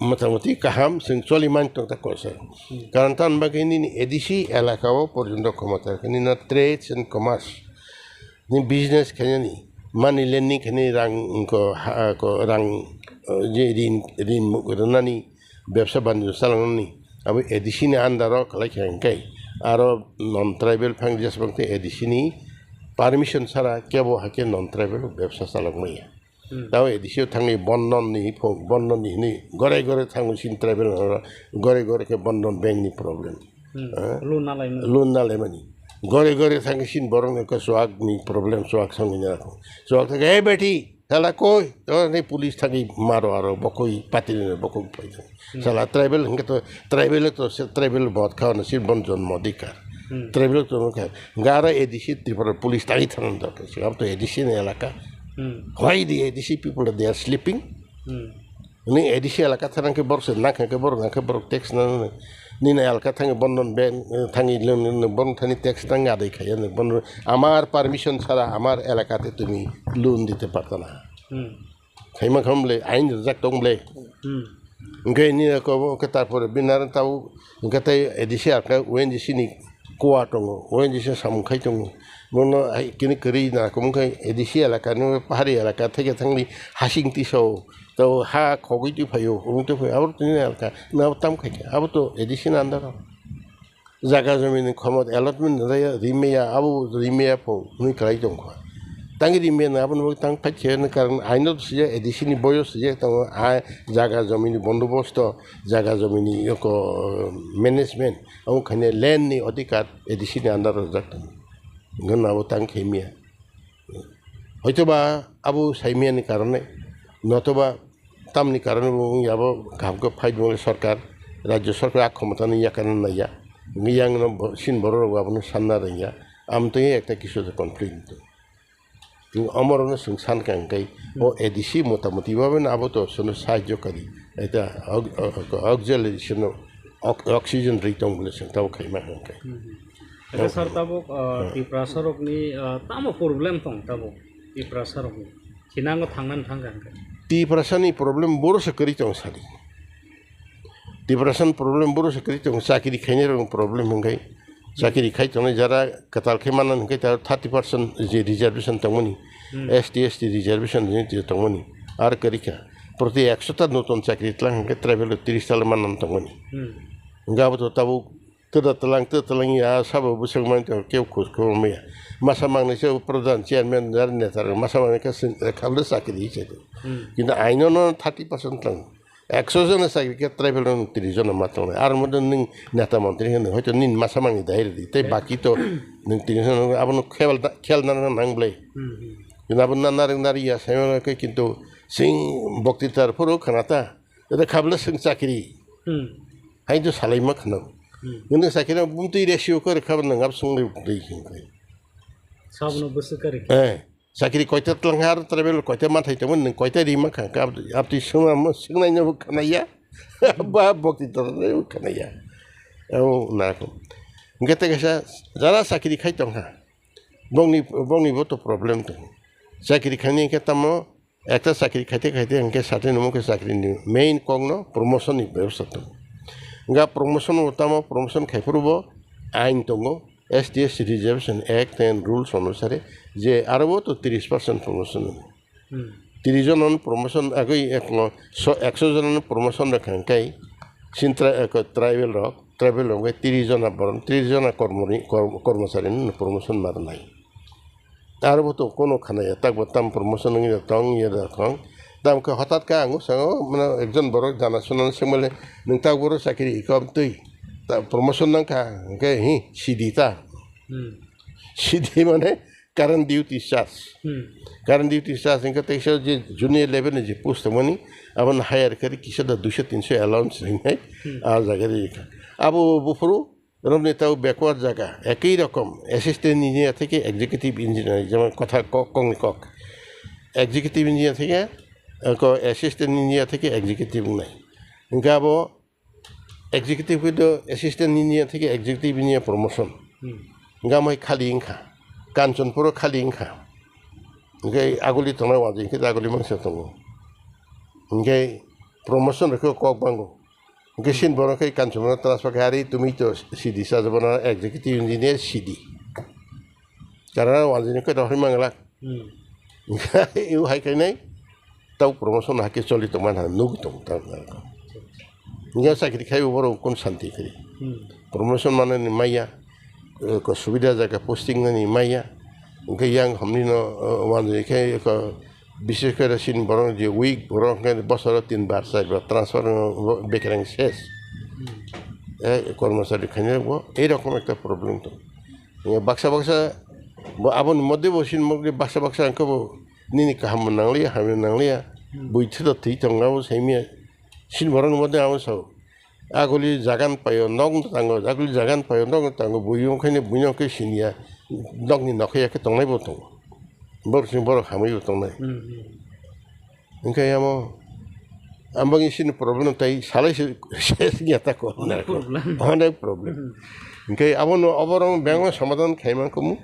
motamuti kaham chwng choli man tong ta kosa. Hmm. Karon tamni bagwi nini A D C elaka o porjonto khomota khe nini trades and commerce, ni business khainani, money lending khainani, rang ko ha ko rang, eh, je rin, rin rwnani, bebsa banjo chaloknani abo A D C ni under o kwlai kha hwnkhe, aro non tribal phang jesbang tei A D C ni permission sara kebo hakhe non tribal bebsa chalokmaya. Hmm. Tao A D C o thangwi bondon ni phung, bondon ni hwnwi gore gore thango sin tribal oro, gore gore khe bondon bank ni problem. Hmm. Eh? Loan na laimani. Loan na laimani. Gore gore thangwi sin borok ni khe chuak ni problem, chuak songwi na kho. Chuak thangwi, "Hey beti, hala koi?" Oro ni police thangwi maro aro bokoi patini bokoi paijak. Hmm. Sala tribal hingke to, tribal to se tribal bot kha ono si bon jonmo adhikar. Hmm. Tribal to kha. Gara A D C Tripura police tangwi thangna dorkar. Singam to A D C ni elaka. Hmm. Why the A D C people they are sleeping? Hmm. Ni A D C elaka thanang khe borok se nang khe borok nang khe borok tax na, na, na. Nini elaka thangi bondon bank, eh, thangi loan, loan, loan, borok thani tax nang adai khaya ni bondon. Amar permission chhara amar elaka te tumi loan dite parta na. Hmm. Khaima kham le, ain rijak tong le. Hmm. Hingke nini ko, ke tarpore binar tau, hingke tei A D C aka O N G C ni kowa tongo, O N G C samung khai tongo. Bono hai kini kwrwi na, kung khai A D C elaka ni, pahari elaka theke thangni hasing tiso, tau ha khogwi twi phaio, ung twi phaio, abo tini elaka, na tam khai, abo to A D C ni under o. Jaga jomini khomot allotment raya, rimaya, abo rimaya pho, hwnwi kwlai tongkha. Tang rimaya no, aboni bagwi tang phaikhe hwnwi karon aino swijak, A D C ni boyo swijak tongo, a jaga jomini bondobosto, jaga jomini yoko management, abo khaina land ni adhikar A D C ni under o rijak tongo. Hwnkheno abo tang khaimya. Hoitoba abo saimiyani karone, notoba tamni karone bo wngya, abo kaham khe phai tongmani sorkar, rajyo sorkar a khomotano yakarna naiya. Wngwi yang no bo-, sin borok rok abono sanna rwngya. Amtwi ekta kisu conflict. Omorokno chwng sankha hwnkhe o A D C motamoti babeno abo to sono sahajyo kari. Eta aug-, aug-, auxiliary sono ox-, oxygen rwi tong bole chwng tabo khaima hwnkhe. Hmm. Eke sir, tabuk, uh, Tiprasa rokni, uh, tamo problem tong tabuk Tiprasa rokni? Sinango thangnani thangkha hwnkhe. Tiprasa ni problem boro se kwrwi tong sadi. Tiprasa ni problem boro se kwrwi tong, chakri khainai rokni problem hwnkhe. Chakri khai tongnai jara kwtal khe manna hwnkhe ta thirty percent je reservation tongmani, Hmm. S T, S T reservation je tongmani, ar kwrwi kha. Proti ekso ta notun chakri tlang hwnkhe tribal rok tris ta le manna tongmani. Hmm. Hwnkhe abo to tabuk Tida talang, tida talang ya, sabo bwswk man tong, keu khus khubui maya. Masa mangnai se pradhan, chairman, jar neta rok, masa mangnai khe sing, eh, khabla chakri se. Hmm. Kintu aino no thirty percent tong. Ekso jona chakri khe tribal rok tris jona ma tongnai. Ar modo nwng neta mantri hwnwi, hoito nini masa mangnai dai rwdi. Tei baki to nwng tris jona abono khel da, khel na nang blai. Hmm, hmm. Kintu abo na narwk nari ya, sai mano khe kintu sing bokti tar phuru khana ta. Ede khabla sing chakri. Hmm. Hai to salai ma khna. Hmm. Nini sakira bumtwi ratio kor kha nang ap sung dei dei hin kai. Sabno bwswk kari. Eh, sakiri koita tlang har tribal koita mathai tamo nang koita ri ma kha ka ap ti sung am sung nai no khna ya. Ba bokti to khna ya. Au na ko. Ngete kasa jara sakiri khai tong ha. Bongni bongni bo to problem to. Sakiri khani ke tamo Ekta chakri khaite khaite hwnkhe sati nungmung khe chakri ni main kok no promotion ni bebosta tongo. Hwnkhe promotion bo tamo promotion khai phuru bo ain tongo, S T S Reservation Act and rules onusare je aro bo to tris percent promotion wngo. Hmm. Tris jona no promotion agoi ekno so-, ekso jona no promotion rwkha hwnkhe sin tri-, eko tribal rok, tribal rok hwnkhe tris jona borok, tris jona kormori-, kor-, kormochari no promotion ma rwnai. Aro bo to kono khana ya, tak bo tam promotion wngya tong ya da tong. Tamo khe hotat khe ang sango, mane ekjon borok jana sunani swngmale, "Nwng ta boro chakiri ikho twi, ta promotion nang kha, hwnkhe hi, C D ta?" Hmm. C D mane current duty charge. Hmm. Current duty charge hwnkhe teisa je junior level ni je post tongmani, abono higher khe kisa da duiso tinso allowance hwnwi Hmm. a jaga ri kha. Abo buphuru romni tao backward jaga, ekoi rokom assistant engineer theke executive engineer, jemon kotha kok, kokni kok. Executive engineer theke, eh, ko assistant engineer theke executive wngnai. Hwnkhe abo executive khe do assistant engineer theke executive engineer promotion. Hmm. Hwnkhe amai khali wngkha, Kanchanpuro khali wngkha. Hwnkhe aguli tongnai wajwi hwnkhe aguli mangsa tongo. Hwnkhe promotion rwkhe kok bango. Hwnkhe sin borok khe Kanchanpuro transfer khe ari tumi to C D sa jabana executive engineer C D. Karana wanjini khe rohorwi manglak. Hmm. Hwnkhe hai khainai tau promotion hakhe choli tongmani nugwi tong tang. Hwnkhe chakri khai borok kun santi khai. Hmm. Promotion manani maya, eh, ko subida jaga posting nani maya. Hwnkhe yang hamni no, eh, wanjini khe ko Bises kore sin borok je week borok hwnkhe bosoro tin bar char bar transfer wngwi bekereng ses. Hmm. Eh, kormochari khainai bo ei rokom ekta problem tong. Eh, baksa baksa bo aboni modde bo sin mokde baksa baksa hwnkhe bo nini kaham bo nangliya, hamya nangliya. Hmm. Bui thwda thwi tongo abo saimya. Sin borokni modde abo sao. Aguli jagan paio, nok no tango, aguli jagan paio, nok no tango, buiyong khaini buino khe siniya, nokni nokhe yakhe tongnai bo tongo. Borok sini borok hamwi bo tongnai. Hmm, hmm. Hwnkhe amo, ambagini sini problem no tai salai se, se siniya ta ko. Onek problem. Onek problem. Hmm. Hwnkhe abono, oborok bengma somadhan khaima kumu,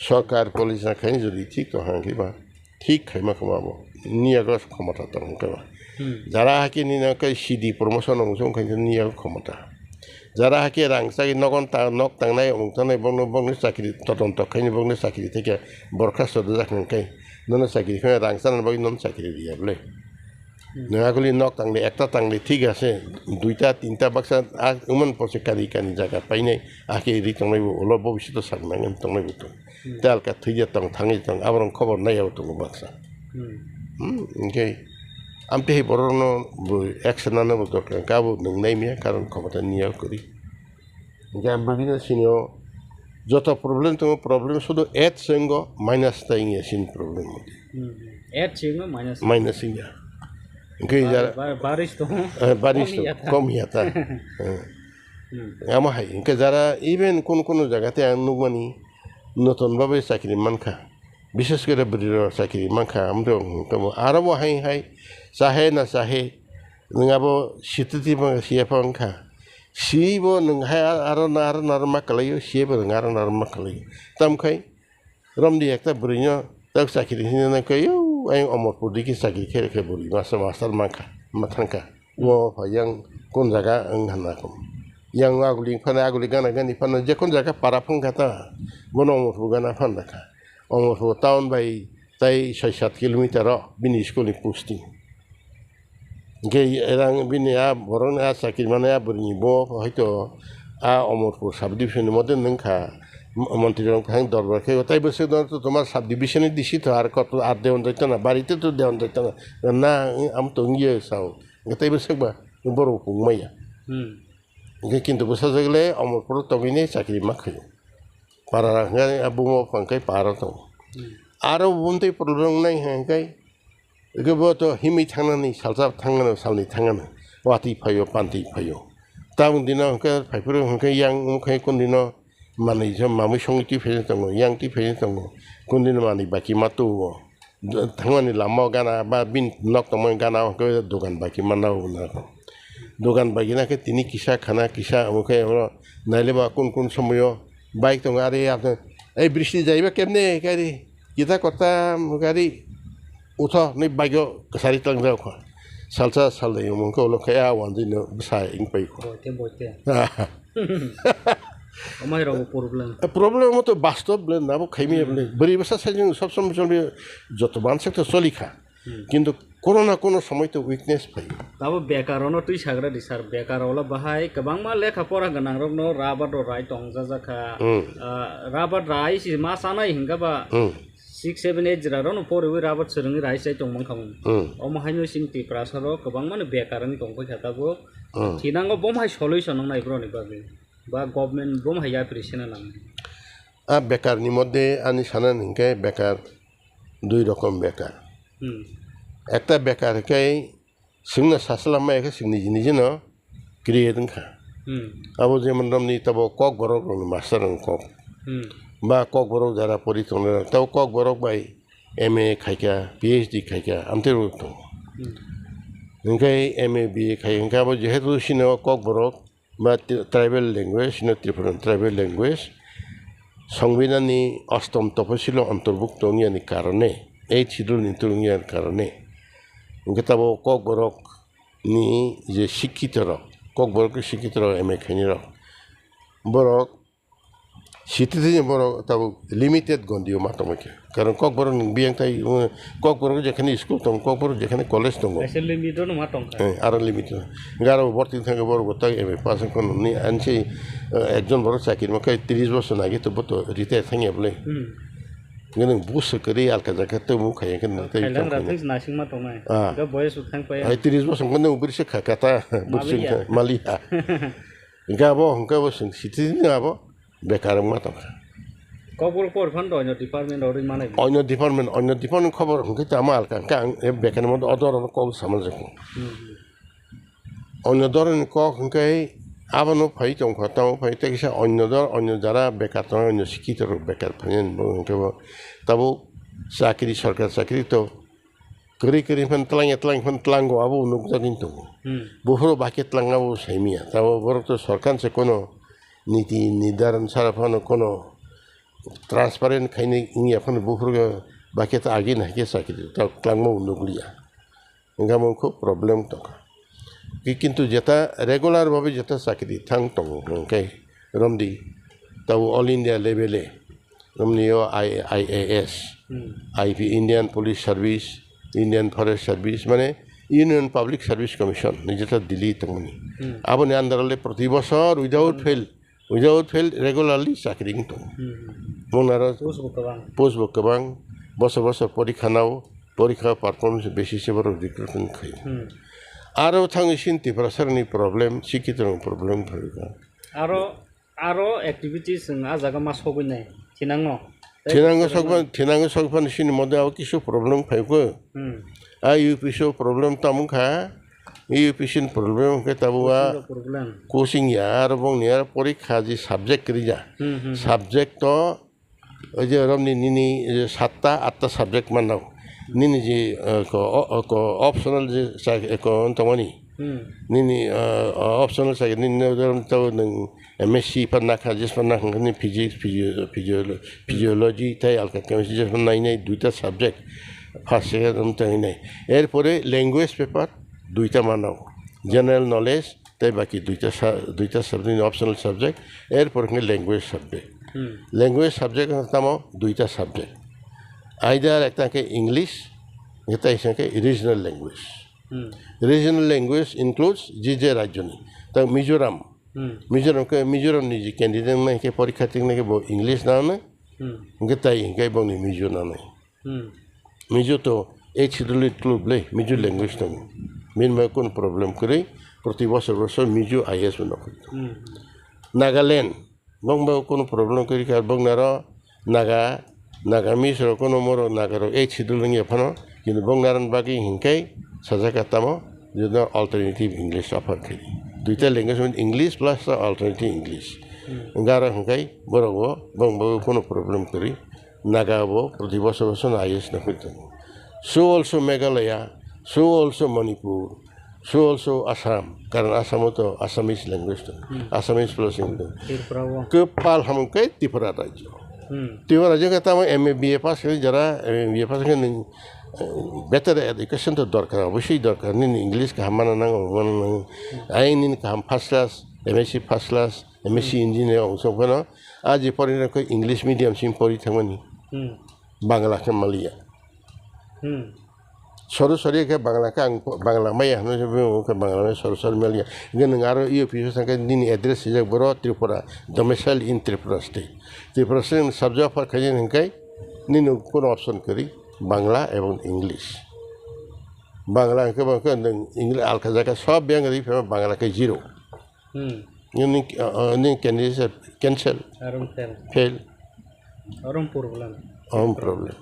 sorkar police na khaini jodi thik tong hang khe ba. Thik khaima khama bo. Niya gos khomota tong khe ba. Hmm. Jara hake nini khe C D promotion wng song khe niya khomota. Jara hake rang chagi nogon ta nok tangnai wng tangnai bongno bongni chakri toton tok khaini bongni chakri theke borkhasto dojak nang khe nono chakri khe rang chana bagwi nono chakri riya bole. Hmm. Nang aguli nok tangli ekta tangli thik ase duita tinta baksa a umon porse kani kani jaga painai ake ri tongnai bo ulo bo bisoto sak nang tongnai bo tong. Hmm. Telka thwija tong thangwi tong aborok khobor naiya tongo baksa. Hmm. Hmm, hwnkhe amtwi hai borokno bo action nano bo dorkar hwnkhe abo nwng naimya karon khobor ta niya kwrwi. Hwnkhe ang bagwino sinio joto problem tongo problem sudu add se wngo minus ta wngya sini problem. Hmm. Add se wngo minus. Minus wngya. Hwnkhe bar-, jara bar-, baris tongo. Eh, baris tongo, kom ya ta. Kom ya ta. Eh. Hmm. Amo hai hwnkhe jara even kun kun jaga te ang nukmani noton babe chakri mankha. Bishes kore bwrwi rok chakri mankha, amtwi rok hwnkhe bo aro bo hai hai chahe na chahe nwng abo sitwtwi bo siya pha wngkha. Siwi bo nwng hai aro na aro na aro ma kwlaio, siya bo nwng aro na aro ma kwlaio. Tamkhai romdi ekta bwrwino tak chakri hinwi nangkha, "Yo, ayang Omorpur digi chakri khe rwkhe bwrwi masa master mankha, ma thangkha." Bo pha yang kun jaga wng hwnna kho. Yang aguli phano aguli gana gani phano je kun jaga para phang kha ta, bono Omorpur gana phan da kha. Omorpur town bai tai soi sat kilometer o bini school ni posting. Hwnkhe erang bini a borok ni a chakiri mani a bwrwi ni bo hoito a Omorpur sub division ni mote nwng kha, m-, montri rok thang dorbar khe tai bwswk no to tomar sub division ni D C to ar kot ar deon doi tana bari te to deon doi tana na am to ngi sao. Hwnkhe tei bwswk ba borok pung maya. Hmm. Hwnkhe kintu bwsajwk le Omorpuro tongwini chakri ma khaio. Para hwnkhe a bumo phang khe paro tongo. Hmm. Aro bumtwi problem nai hwnkhe, hwnkhe bo to himwi thangnani, salsa thangnani, salni thangnani, watwi phaio, pantwi phaio. Tabuk dino hwnkhe phaiphuru hwnkhe yang wngkhe kun dino manwi se mamwi songwi twi phai tongo, yang twi phai tongo, kundini manwi baki ma tuo. Thangmani lama o gana ba bini nok tongmani gana o hwnkhe dogan baki ma nao hwnwi. Dogan baki na khe tini kisa khana kisa omo khe oro naileba kun kun somoyo bike tongo ari aphano, "Ei bristi jaiba kemne kari kita kota gari utho nai bike o kwsari tlang jao kho." Salsa salnwi omo khe ulo khe a wanjwi no bwsa wng pai kho. Boite, boite. Amai rok problem. Problem mo to bastob le nabo khaimi Hmm. Bwrwi bwsa sai jeng sob somoi choli joto bansak to choli kha. Hmm. Kintu kono na kono somoi to weakness phai. Tabo bekar ono twi sagra di sir, bekar ola bahai kwbangma lekha pora gwnang rok no rabar do rai tong jaja kha. Hmm. Ah, rabar rai si ma sanai hingga ba Hmm. Six, seven, eight jora rok no poriwi rabat swrwngwi rai chai tongmang kha. Hmm. Omo haino chini Tiprasa rok kwbangma no bekar wngwi tong paikha tabuk. Hmm. Thinango bomo hai solution wngnai borok ni bagwi? Ba government bomo hai yapri sena nangnai? A bekar ni modde ani sana hwnkhe bekar dui rokom bekar. Hmm. Ekta bekar khe Chwngno saswlama ya khe chwng niji niji no create wngkha. Hmm. Abo jemon romni tabo Kokborok rokni master rokni kok. Hmm. Ba Kokborok jara pori tongnai rok. Tabo Kokborok bai M A khaikha, P H D khaikha, amtwi rok tongo. Hmm. Hwnkhe M A, B A khai, hwnkhe abo jehetu sino Kokborok ba tri-, tribal language, sino Tripura tribal language, Songbidhanni ostom toposilo ontorbukto wngyani karone, eighth schedule ni wngya karone, hwnkhe tabo Kokborok ni je sikkhitorok, Kokborok ni sikkhitorok M A khainirok, borok citizen borok tabuk limited gondio ma tongbaikha. Karon Kokborok ni biyang tai, uh, Kokborok jekhani school tongo, Kokborok jekhani college tongo. Kaisa limit no ma tongkha. Eh, aro limit no. Garo borok tin thangkhe borok bo tak M A pass wngkha nini ansi, uh, ekjon borok chakri mankha tris bosor nagi to boto retire thangya bwle. Hmm. Nwng busa kwrwi alka jaka tongmung khaiya khe nwng tei Kailang tongkha. Rathai nasingma tongnai. Ah. Ga boyes uthang paya. Hai tris bosor wngkha nwng bwrwi se kha kata, bwrwi se maliya. Hwnkha maliya. Hwnkha abo, hwnkha bo chwng sitini abo bekar wngma tongkha. Kokborok por phan do onyo department rok rwi manai. Onyo department, onyo department khobor hwnkhe tamo alka, hwnkhe ang e bekar ni moto odor ono kok sama jeko. Hmm. Onyo doroni kok hwnkhe abono phai tongkha, tamo phai tei kisa onyo dor, onyo jara bekar tongnai, onyo sikito rok bekar phainani bo hwnkhe bo tabuk chakri, sorkar chakri to kwrwi kwrwi phano twlangya twlang phano tlango abo nukjagwi tongo. Hmm. Buphuru bakhe twlangma bo saimanya. Tamo borok to sorkar se kono niti nirdaron sara phano kono transparent khainai wngya phano buphuru bakhe ta agi nahikhe chakri ta twlangma bo nukliya. Wngkha mo khub problem tongkha. Ki-, kintu jeta regular babe jeta chakri thang tongo hwnkhe romdi tabo all India level e. Romni o I-, I A S, Hmm. I P, Indian Police Service, Indian Forest Service, mane Union Public Service Commission, ni jeta Delhi tongmani. Hmm. Aboni under le proti bosor without Hmm. fail, without fail regularly chakri wng tongo. Hmm. Mung naro Post bo kwbang. Post bo kwbang, bosor bosor porikha nao, porikha performance basis se borok recruitment khaio. Hmm. Aro thangwi sin Tiprasa ni problem, sikhitorok problem khaio. Aro Aro activities wng a jaga ma sogwi nai, thinangno. Thinango sokphan, thinango sokphan sini moddhe abo kisu problem phai kho. Hmm. A U P so problem tamo kha, U P sin problem khe tabo a Coaching rok problem. Coaching ya, aro bongni aro porikha ji subject rija. Hmm, hmm, hmm. Subject to, oi je romni nini, eh, satta, atta subject mano. Nini ji, eh, ko, o, ko optional je sa, eh, ko tongmani. Hmm. Nini, ah, ah, optional sa nini no dam tabo nwng M S C phan nakha, jis phan nakha, nini physics, physio-, physio-, physiology, tei alka chemistry, jis phan nai nai duita subject, first, second, um, tei nai. Erpore language paper duita mano, general knowledge, tei baki duita sa-, duita subject, optional subject, erpore hwnkhe language subject. Hmm. Language subject wngkha tamo duita subject. Either ekta khe English, ekta khe regional language. Hmm. Regional language includes je je rajyoni. Ta Mizoram. Hmm. Mizoram khe Mizoram ni je candidate nai khe porikha ting nai khe bo English nangnai. Hmm. Hwnkhe tai hwnkhe bongni Mizo nangnai. Hmm. Mizo to eighth schedule include le Mizo language tongo. Min bai kun problem kwrwi proti bosor bosor Mizo I A S bo nokho. Hmm. Nagaland. Bong bo kunu problem kwrwi kha, bong naro Naga, Nagamese rok kunu moro Naga rok eighth schedule wngya phano, kintu bong narani bagwi hinkhe sajak tamo, jeno alternative English offer khaidi. Duita language, English plus alternative English. Hmm. Wngkha aro hinkhe borok bo, bong bo kunu problem kwrwi, Naga bo proti bosor bosor I A S no kwrwi tongo. So also Meghalaya, so also Manipur, so also Assam, karon Assam o to Assamese language to, Hmm. Assamese plus English. Tripura o. Kwpal hamung khe Tripura rajyo. Hmm. Tripura rajyo khe tamo M A B A pass khe jara M A B A pass khe nwng, eh, better education to dorkar, obviously dorkar. Nini English kaham mana nango, mana nango. Hmm. Ayang nini kaham first class, M S C first class, M S C Hmm. engineer ong song phano. A je pori na khe English medium sim pori thangmani. Hmm. Bangla khe maliya. Hmm. Soru sori khe Bangla khe ang Bangla maya hwnwi se buyo khe Bangla maya soru sori maliya. Hwnkhe nwng aro E O P office thangkhe nini address swijak boro Tripura, domicile in Tripura state. Tripura state ni subject offer khaijak hwnkhe Nini kuno option kwrwi, Bangla ebong English. Bangla hwnkhe bo hwnkhe nwng English alka jaga sob biyang ri phema Bangla khe zero. Hmm. Nini, uh, uh, nini candidate cancel. Arum fail. Fail. Arum problem. Arum problem.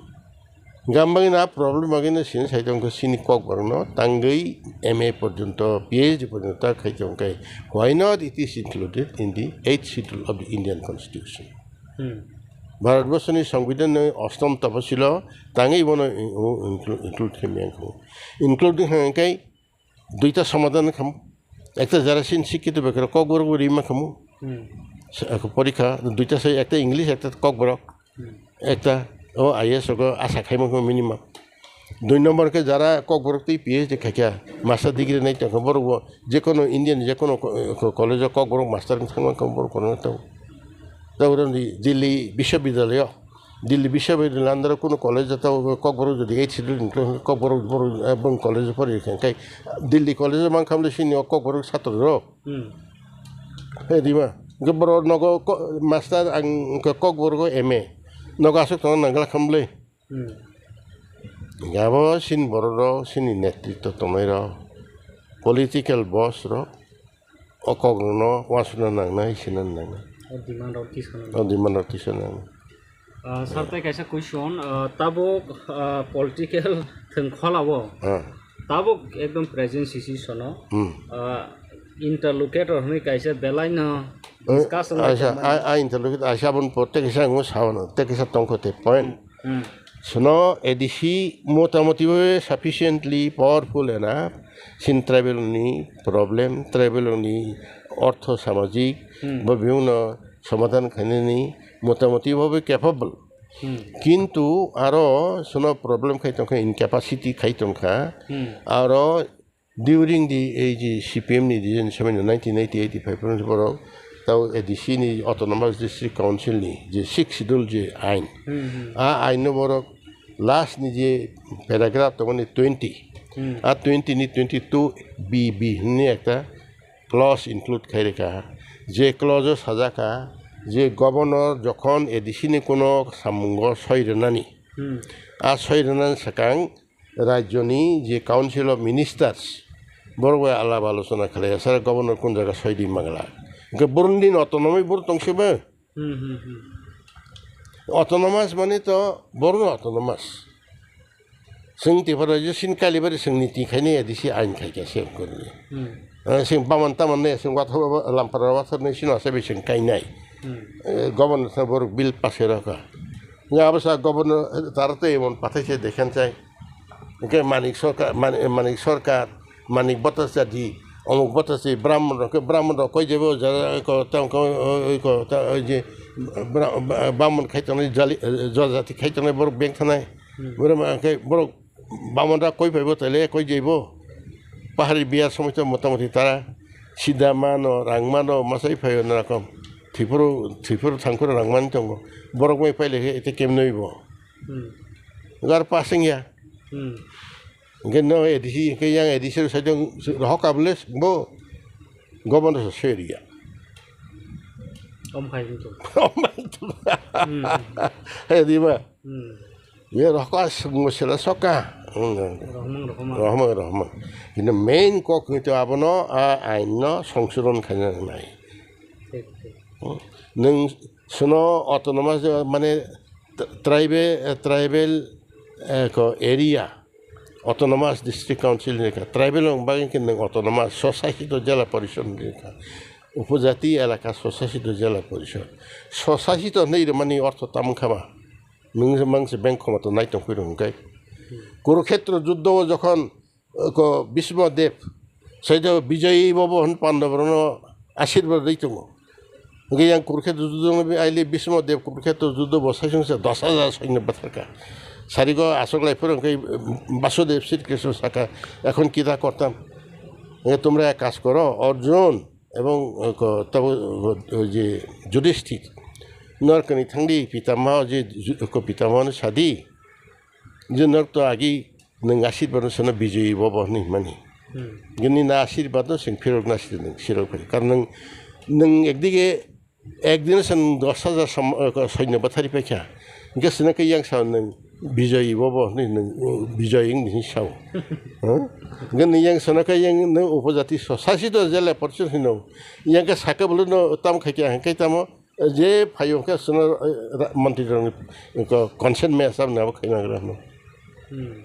Gambagina problem agina sini sai tongkha sini kokborokno tangwi M A porjonto, P H D porjonto khai tongkha. Why not it is included in the eighth schedule of the Indian Constitution? Hmm. Bharatborsoni Songbidanni ostom toposilo tangwi bono in-, include, include khe miyang kho. Including hangkai duita somadhan kham. Ekta jara sin sikkhito bekar kokborok bo rima khamu. Hmm. Porikha duita sai ekta English ekta kokborok. Hmm. Ekta o I A S rogo asa khaima kho minimum. Dui number khe jara kokborok twi P H D khaikha, master degree nai tongkha borok bo jekono Indian jekono ko-, ko-, college o kokborok master wng thangma kha borok kono tong. Tei oro ni Delhi Biswabidyalaya o, Delhi Biswabidyalaya under o kunu college o tei kokborok jodi eighth schedule ni kokborok borok, eh, bong college o pori kha khe Delhi college o mankha bwle sini o kokborok satro rok. Hmm. He dima. Hwnkhe borok nogo ko-, master ang hwnkhe kokborok o M A. Nogo aswk tongna nangla kha bwle. Hmm. Hwnkhe abo sini borok rok, sini netritw tongnai rok, political boss rok, o kok rokno uansukna nangnai, sinna nangnai. O demand rok tisana O demand rok tisana nangnai. Ah, sir, tei kaisa question, ah, tabuk, ah, political thwng kholao, Ah. tabuk ekdom present situation o, Hmm. ah, interlocutor hwnwi kaisa belai no Eh, discussion aisa, lai tongmani. A, a interlocutor aisa aboni pore tei kaisa ang sao no, tei kaisa tongkho tei point. Hmm. Sono A D C motamoti bhabe sufficiently powerful enough, sin tribal ni problem, tribal ni ortho samajik, Hmm. bo bibhinno somadhan khainani motamoti bhabe capable. Hmm. Kintu aro sono problem khai tongkha, incapacity khai tongkha. Hmm. Aro during the, ei je C P M ni region seven nineteen eighty eighty-five borok tao A D C ni Autonomous District Council ni je sixth schedule je ain. Hmm, hmm. A ain no borok last ni je paragraph tongmani twenty. Hmm. A twenty ni twenty-two B B hwnwi ekta clause include khai rwkha, je clause o sajak kha je governor jokhon A D C ni kuno samungo soi rwnani, Hmm. a soi rwnani swkang rajyoni je Council of Ministers borok bai alap alochona khlai ya sara governor kun jaga soi di mangla. Hwnkhe borok ni autonomy borok tong se bo. Hmm, hmm, hmm. Autonomous mani to borok no autonomous. Chwng Tripura rajyo sin kalibari chwng niti khaini A D C ain khai kha se korni. Hmm. Eh, chwng baman taman ne chwng wathor lampara wathor ne sino se chwng kainai. Hmm. Eh, governor sa borok bill pass khe rokha. Nga abo sa governor, eh, tara tei emon pathai se dekhen chai. Hwnkhe Manik Sarkar, Mani-, Manik Sarkar, Manik Bhattacharjee, Omuk Bhattacharjee, Brahmon rok, Brahmon rok koi jebo, ja-, ko, tang ko, oi, ko, ta, oi je, Bra-, Ba-, Brahmon khai tongnai, jali, eh, Jajati khai tongnai, borok beng thanai. Hmm. Borok ma khe, borok Brahmon rok koi phaibo, tele koi jebo. Pahari biya somoi to motamoti tara, sida mano, rang mano, masai phaio na rokom. Thipuru, thipuru thangkuru rang mani tongo. Borok mai paile khe, ete kemnoi bo. Hmm. Gar pasing ya. Hmm. Hwnkhe no A D C, hwnkhe yang A D C rok side o rohok kables bo governor se soi riya. Om khai wngkha. Om khai wngkha. Hmm. He di ba? Hmm. Ye rohok aswk mo sela soka. Hmm. Rohmang, rohmang. Rohmang, rohmang. Kintu main kok ni to abono a ain no songsodon khaina nai. Thik, thik. Hmm. Nwng sono autonomous mane tribal, tribal, eh, ko area. Autonomous District Council ni ka, tribal rok bagwi khe nwng autonomous, swsasito jela porishod ni ka, upojati elaka swsasito jela porishod, swsasito hinwi rwmani ortho tamo wngkha ba? Nwng se mang se beng khoma to nai tong phai rw hwnkhe. Kurukhetra juddo o jokhon, eh, ko Bhisma Dev, sai do Bijoy Baba hwn Pandava rokno ashirbad rwi tongo. Hwnkhe yang Kurukhetra juddo no aile Bhisma Dev Kurukhetra juddo bo sai songsa dos hajar soino bwtharkha. Sarigo aswk lai phuru hwnkhe Basudev Sri Krishna sakha, "Ekhon kita kortam?" Hwnkhe, "Tumra ek kaj koro, Arjun ebong, eh, ko, tabo, eh, je Yudhishthir, norkni thangdi pitamaho je ju-, ko pitamaho no sadi." Je norok to agi nwng ashirbad no sano Bijoy Baba hinwi himani. Hmm. Gini na ashirbad no chwng phirok na sidi nwng sirok phai. Karon nwng, nwng ekdige Ekdin se nwng dos hajar som-, o, ko-, soino bathari paikha. Hwnkhe sino khe yang sao nwng Bijoy bobo hwnwi nwng, o, Bijoy wng di hwnwi sao. Huh? Hwnkhe nwng yang sono khe yang nwng upojati so, sasi to jele porchun hwno. Yang khe saka bolo no tam khaikha, hwnkhe tamo, je phaio hwnkhe sono, eh, ra-, montri rokni ko-, consent me asam nabo khaima gra hwno. Hmm.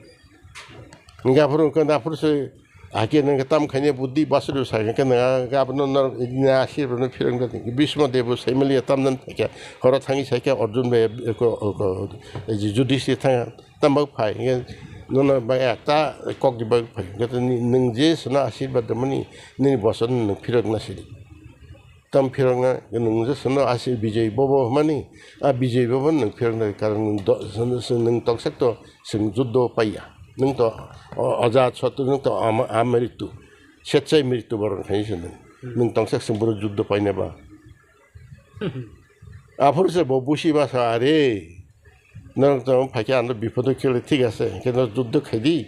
Hwnkhe aphuru hwnkhe aphuru se Hakhe nwng tam khainai buddhi basuri sai hwnkhe nwng abono norok asirwrwino phirokna di. Bhisma Devo saimaliya tamjani phaikha, horo thangwi saikha Arjun bai ko, ko, Yudhishthir thangya, tamo phai hwnkhe nono bai ekta kokni bagwi phai hwnkhe nwng je sono asirwad rwmani nini boson nwng phirokna sidi. Tam phirokna nwng je sono asir Bijoy bobo hwnmani, a Bijoy bobo nwng phirokna karon nwng do-, sono, sono nwng tongsak to Chwng juddo paiya. Nwng to o-, ojat sotru, nwng to ama-, amritu. Setsai mritu borok khainai se nwng. Hmm. Nwng tongsak chwng boro juddo paina ba. Aphuru se bo busi masa are. Nwng to phaikhe ano bipodo khele thik ase. Hwnkhe no juddo khaidi.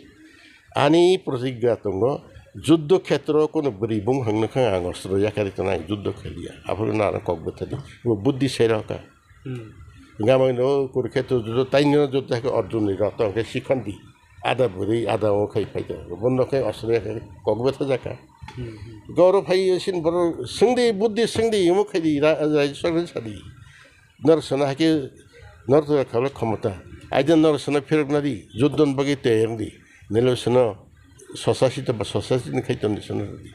Ani protigya tongo. Juddo khetro kono bwrwi bung hangno kha ang ostro yakari tona ang juddo khaiya. Aphuru na ano kok bwthadi. Bo buddhi sero ka. Hmm. Gamai no Kurukshetra judo, taino judo hai Arjun ni rok tong khe sikhon di. Ada bwrwi, ada o khai phai tong. Bono khai Australia khai kok bwtha jaka. Hmm, hmm. Goro phai sin boro sengdi, buddhi sengdi, imo khai di ra-, ra-, sadi. Nor sana hake, nor to khabla khomota. Aida nor sana phirok na di, juddon bagi teyang di. Nelo sana sosasi to ba sosasi ni khai ton di sana di.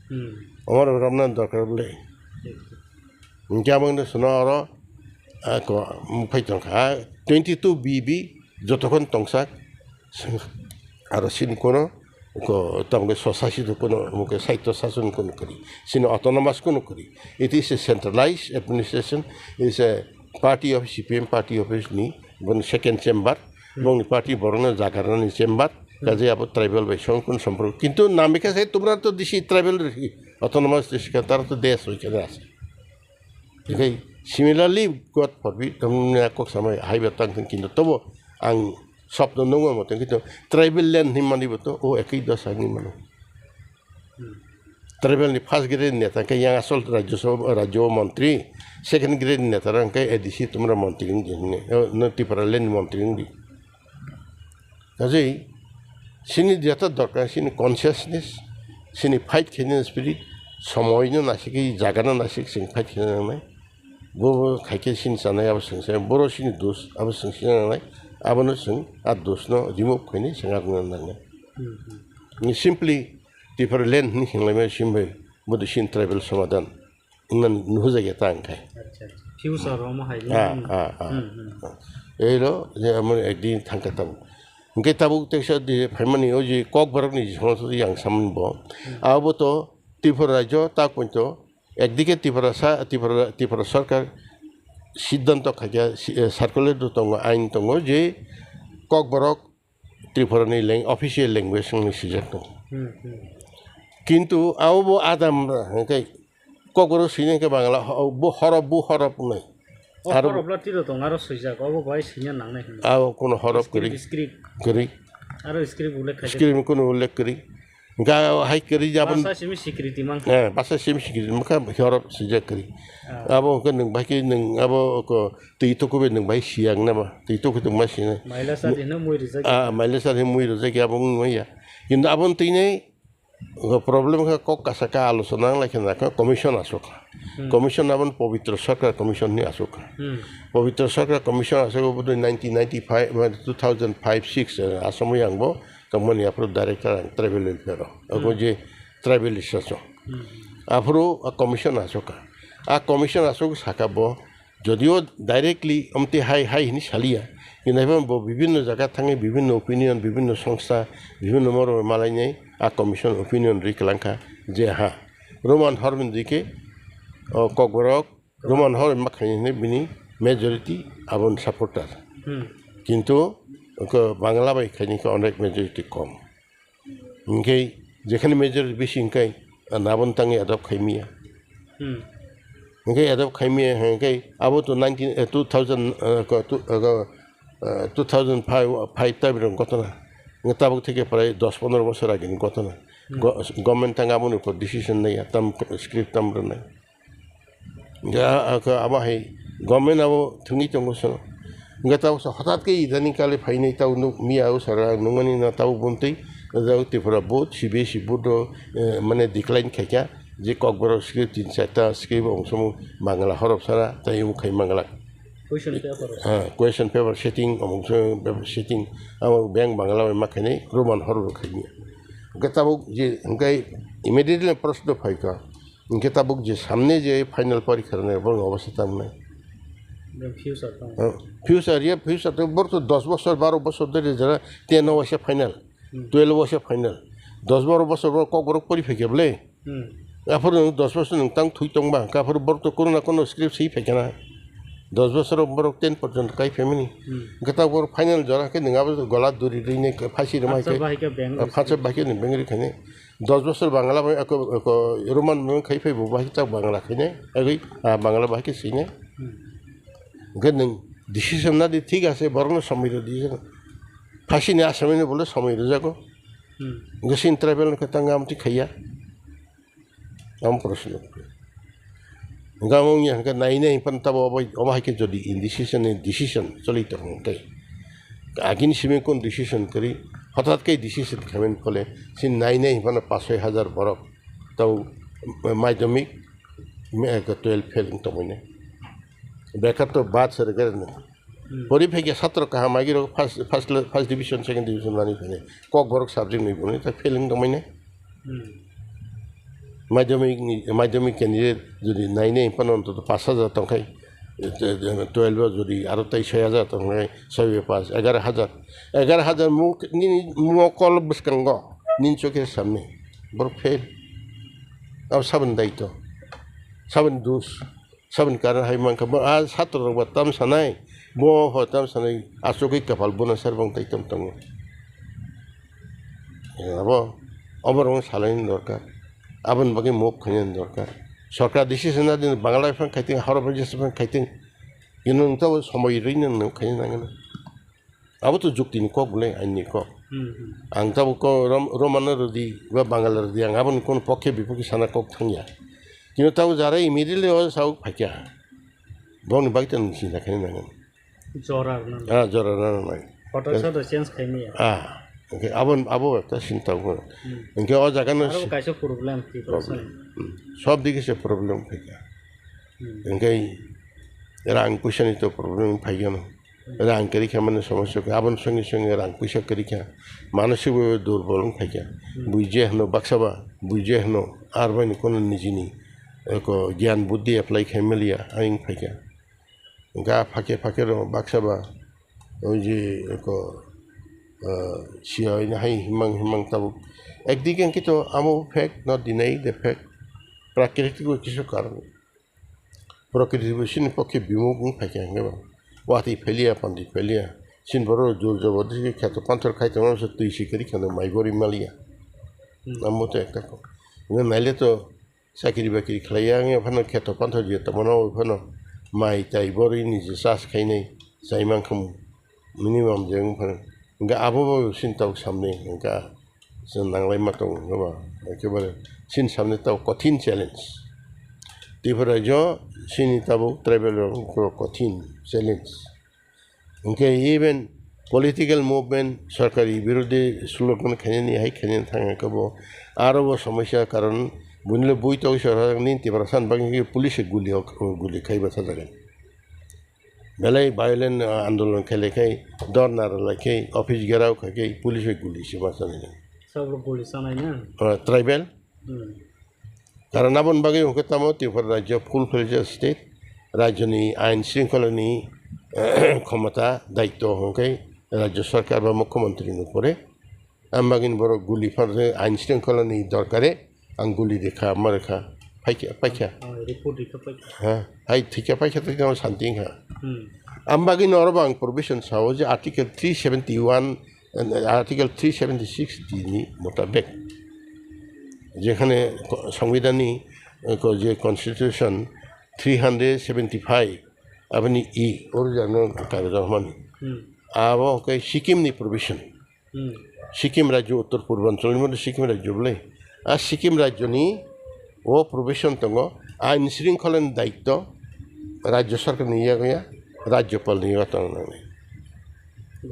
Hmm. Omar ramna dorkar bole. Hwnkhe aboni sino oro, ah, ko, phai tongkha, twenty two B B jotokhon tongsak, aro sini kono, ko, tamni sosasi do kono, mukhe saityo sason kono kwrwi, sini autonomous kono kwrwi. It is a centralized administration, it is a party of C P M party office ni, boni second chamber, bongni party borokno jagarnani chamber, kaje abo tribal bai songkun somporko. Kintu namikha sai tumra to disi tribal rikhi, autonomous district ka, tara to desh hoikhe na ase. Hingke similarly, God forbid, tamni kok samai haiba tang tang kintu tobo ang sopno nungo mo tang kintu tribal land hinmani bo to o ekoi dosa hinmano. Tribal ni first grade neta khe yang asol Rajya Sabha, Rajya Montri, second grade neta rang khe A D C tumra montri wng di hinwi, o, no Tipra land montri wng di. Kaje, sini jeta dorkar, sini consciousness, sini fight khaina spirit, somoi no nasik, jaga no nasik, sini fight khaina nangnai. Bo, bo khaikhe sini sanai abo sini sanai, boro sini dos, abo sini sini nangnai, abono sini a dos no remove khainai sini arno nangnai. Hmm, hmm. Ni simply Tipra land hinwi hinglai mai simbai, bo de sini tribal somadan. Wngmani nuhujak ya ta wngkhe. Acha, acha. Future omo hai. Ah, ah, ah. Hmm, hmm. Eiro je amo ekdin thangkhe tabuk. Hwnkhe tabuk teisa de phaimani o je Kokborok ni je somosto yang samani bo. Hmm. Abo to Tripura rajyo tak ponto ekdike Tripura sa, Tripura, Tripura sarkar siddhanto khaikha, si-, eh, circular do tongo, ain tongo je Kokborok Tripura ni lang-, official language wngwi swijak tongo. Hmm, hmm. Kintu abo bo adam hwnkhe Kokborok swina hwnkhe Bangla ho-, bo horop, bo horop wngnai. O aro horop la tiro tong, aro swijak, obo bai swina nangnai hwnwi. Abo kuno horop kwrwi. Script, script. Kwrwi. Aro script ullekh khaijak. Script kuno ullekh kwrwi. Ga hai kwrwi jabon. Basa simi security mankha. Eh, basa simi security mankha, horop swijak kwrwi. Ah. Abo hwnkhe nwng bai khe nwng abo ko twi tukubai nwng bai siyang nama. Twi tuku tong ma sinai. Maila sadi no mui rijak. Ah, maila sadi mui rijak ya, abo wng maya. Kintu aboni twi nei, o problem kha kok kasa kha alochona wng lai khe na kha commission aswk kha. Hmm. Commission aboni Pabitra Sarkar Commission ni aswk kha. Hmm. Pabitra Sarkar Commission aswk bo nineteen ninety-five, two thousand five six, eh, aswk yang bo tongmani aphuru director ang tribal welfare o. Abo Hmm. je tribalist aswk. Hmm. Aphuru a commission aswk kha. A commission aswk saka bo Jodio directly omte hai hai hini saliya, kinai bo bibinno jaga thangwi bibinno opinion, bibinno songstha, bibinno moro malainai a commission opinion ri kwlangkha je ha, Roman hormon dike, o, Kokborok, Roman hormon ma khaini hini bini majority aboni supporter. Hmm. Kintu ko Bangla bai khaini khe onek majority kom. Hingke jekhani majority bisi hingke, ah, nabon tangwi adopt khaimiya. Hmm. Hingke adopt khaimiya hingke abo to nineteen, eh, two thousand, eh, ko, tu, eh, ko, eh, two thousand five, five ta birong gotona. Hingke tabuk theke prai dos pondro bosor agini gotona. Hmm. Go-, government tang aboni upor decision naiya, tam script tam rwnai. Hingke a, a, abo hai government abo thwngwi tongo sano. Hingke tabuk sa hothat khe idani kale phainai tabuk nuk miya o sara nukmani na tabuk buntwi o jaga Tripura board, C B S E board o, eh, mane decline khaikha je Kokborok script tin charta script omosomo Bangla horop sara tei omo khai Bangla. Question paper. Ah, question paper setting, omosomo paper setting, abo beng Bangla bai ma khainai, Roman horop khainai. Hingke tabuk je, hingke immediately proshno phaikha. Hingke tabuk je samne je final porikha rwnai, borokni obostha tamo nai? Future tamo? Ah, future, ya, future to, borok to dos bosor, baro bosor dhori jora ten o waisa final, Hmm. twelve o waisa final. Dos baro bosor borok Kokborok pori phaikha bole. Hmm. Aphuru nwng dos bosor nwng tang thui tongba, hingke aphuru borok to kono na kono script swi phaikha na. Dos bosor borok ten porjonto kai phaimani. Hmm. Hingke tabuk borok final jora khe nwng abo gola duri rwini phasi rwmai Phatsa khe, bahai khe beng ah, phatsa bahai khe nwng beng rwkhaini. Dos bosor Bangla bai ako, ako Roman bai khai phai bo bai ta Bangla khaine, agwi, ah, Bangla bai khe sine. Hmm. Hingke nwng decision na di thik ase, borokno somoi rw di. Phasini asamino bole somoi rwjago. Hmm. Hingke sin tribal no khe tang amtwi khaiya. Am proshno. Hingke amo wngya hingke nai nai phan tabo obo, obo hai khe jodi indecision ni decision choli tong hingke. Agini simi kon decision kwrwi, hothat khe decision khaimani phole, sin nai nai phano pash soi hajar borok tau madhyamik, me-, eko twelve fail wng tongmani. Bekar to bad sere gare no. Hmm. Pori phaikhe satro kaham agirok first, first, first division, second division mani phane. Kokborok subject ni boni ta fail wng tongmani. Hmm. Madhyamik ni, madhyamik candidate jodi nai nai phano ontoto pash hajar tongkhai, twelve o jodi aro tai soi hajar tongkhai, soi bai pash, egaroh hajar. Egaroh hajar muk, nini mokol bwskango, nini chokhe samni. Borok fail. Abo saboni daito. Saboni dos. Saboni karon hai mankha, bo a satro rok ba tam sanai, bo ho tam sanai, asugwi kapal bona sar bang tai tam tongo. Abo, obo rok salaini dorkar. Aboni bagwi move khainani dorkar. Sorkar decision na din, Bangla phang khaiting, Horo Pradesh phang khaiting. Kino nwng tabo somoi rwino nwng khaina nangani. Abo to jukti ni kok bole, ain ni kok. Hmm, hmm. Ang tabuk ko Rom-, Romano rwdi ba Bangala rwdi, ang aboni kono pokhe bipokhe sana kok thangya. Kino tabuk jara immediately o sauk phaikya. Bongni bagwi tang sinta khaina nangan. Jora rwna. Ah, jora rwna nai. Photo Eh, sa do change khaimaya. Ah, okay, abo, abo ta sinta ko. Hmm. Hingke o jaga no Aro si- kaisa problem ki Problem. Hmm. Sob dike se problem phaikya. Hmm. Hingke rang puisa ni to problem phaikya no. Rang kwrwi kha mani somosya kha, aboni songwi songwi rang puisa kwrwi kha, manasik bai durbol wng phai kha. Hmm. Bui je hwno baksa ba, bui je hwno, ar bai ni kono nijini, eko, gyan buddhi apply khai maliya, ayang phai kha. Hingkhe a phakhe phakhe rw baksa ba, oi je, eko, ah, siya oi hai himang himang tabuk. Ekdike hingkhe to amo fact, not deny the fact. Prakritik bai kisu karon. Prokriti bo chini pokhe bimuk wng phaikha hwnkhe ba. Watwi phailiya, pondwi phailiya. Chini borok jor jobor digi kheto panthor khai tongma se twi si kwrwi kheno mai gori maliya. Hmm. Amo to ekta kok. Hwnkhe naile to chakri bakri khlaiya wngya phano kheto panthor je tongmano phano mai tai borwi ni je chas khainai chai mankha. Minimum je wng phano. Hingke abo bo chini tabuk samni hingke chwng nanglai ma tongo hwnkhe ba ekebare chini samni tabuk kothin challenge. Tripura rajyo chini tabuk tribal rok kothin challenge. Hingke even political movement sorkari birodhi slogan khainani hai khainani thangkhe bo aro bo somosya karon buinile bui togwi sorkar nini Tiprasa ni bagwi police guli ok-, guli khaiba sajagani. Belai violent, ah, andolon khailaikhai, dorna rwlaikhai, office gherao khaikhai, police bai guli se ma chanai. Sabro guli chanai na? Ah, tribal. Hmm. Karon aboni bagwi hwnkhe tamo Tripura rajyo full fledged state, rajyoni ain shringkholani khomota, daityo hwnkhe rajyo sarkar ba mukhyamantri ni upore. Ang bagwino borok guli pharjak, ain shringkholani dorkare ang guli rikha, ma rikha, phaikha, paikha. Ah, report rikha, paikha. Ha, hai thikha, paikha, thikha, santi wngkha. Hmm. Ang bagwino oro bo ang provision sao je Article three seventy-one, eh, Article three seventy-six D ni motabek, jekhane ko-, Songbidanni, eh, ko-, je Constitution three hundred seventy-five, aboni E, original kagoj hwnmani. Hmm. Abo khe Sikkim ni provision. Hmm. Sikkim rajyo, Uttor Purbanchal ni moddhe Sikkim rajyo bole. A Sikkim rajyo ni o provision tongo, ain shringkhola ni daityo Rajya Sarkar ni yago ya, Rajyapal ni yago tong nangnai.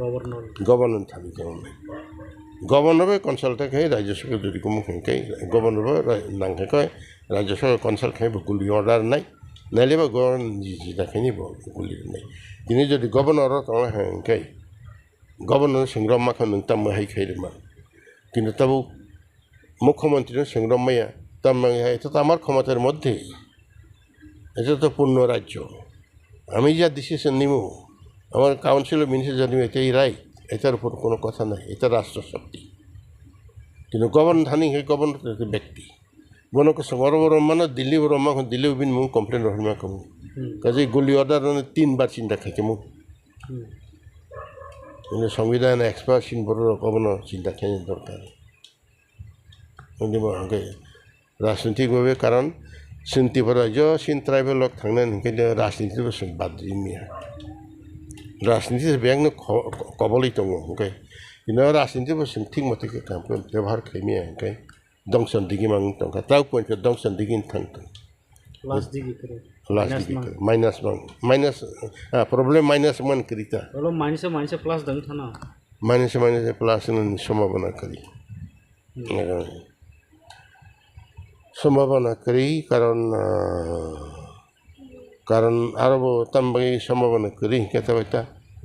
Governor. Governor thani tong nangnai. Governor bai consult khe Rajya Sarkar jodi kumu khe khe Governor bai ra-, nang khe khe Rajya Sarkar consult khe bo guli order nai. Naile ba governor ji ji da khe ni bo guli nai. Tini jodi governor ro tong khe khe governor sengrom ma khe nung tam hai khai rima. Kintu tabuk মুখ্যমন্ত্রীও সেগুলো মাইয়া, তার মানে এটা তো আমার ক্ষমতার মধ্যেই, এটা তো পূর্ণ রাজ্য। আমি যা ডিসিশন নিব, আমার কাউন্সিল অফ মিনিস্টার যা নিব, এটাই রাইট, এটার উপর কোনো কথা নাই, এটা রাষ্ট্র শক্তি। কিন্তু গভর্নর থানি হে গভর্নর তো একটা ব্যক্তি। Bono ko songoro boro mano, Delhi boro ma, Delhi ubin mung complain rohorma kamu. Hmm. Kaje guli order no tin bar chinta khaikemu. Hmm. Ini songbidhan expert sin boro rok obono chinta khaina dorkar. Hindi bo hwnkhe rajnitik bhabe karon chwng Tripura jo sin tribal rok thangnani hwnkhe de rajniti bo chwng bad ri maya. Rajniti se biyang no ko-, ko-, kobolwi tongo hwnkhe. Ino rajniti bo chwng thik mote khe kam khe bebohar khai maya hwnkhe dongson digi mang tongkha. Tau pointo dongson digi thang tong. Plus digi kre. Plus digi kre. Minus mang. Minus, ah, problem minus man krita. Olo minus, minus plus dang thana. Minus, minus plus ni sombhabona kri. Hmm. Sombhabona kwrwi, karon, ah, karon aro bo tamo bagwi sombhabona kwrwi hwnkhe tabuk ta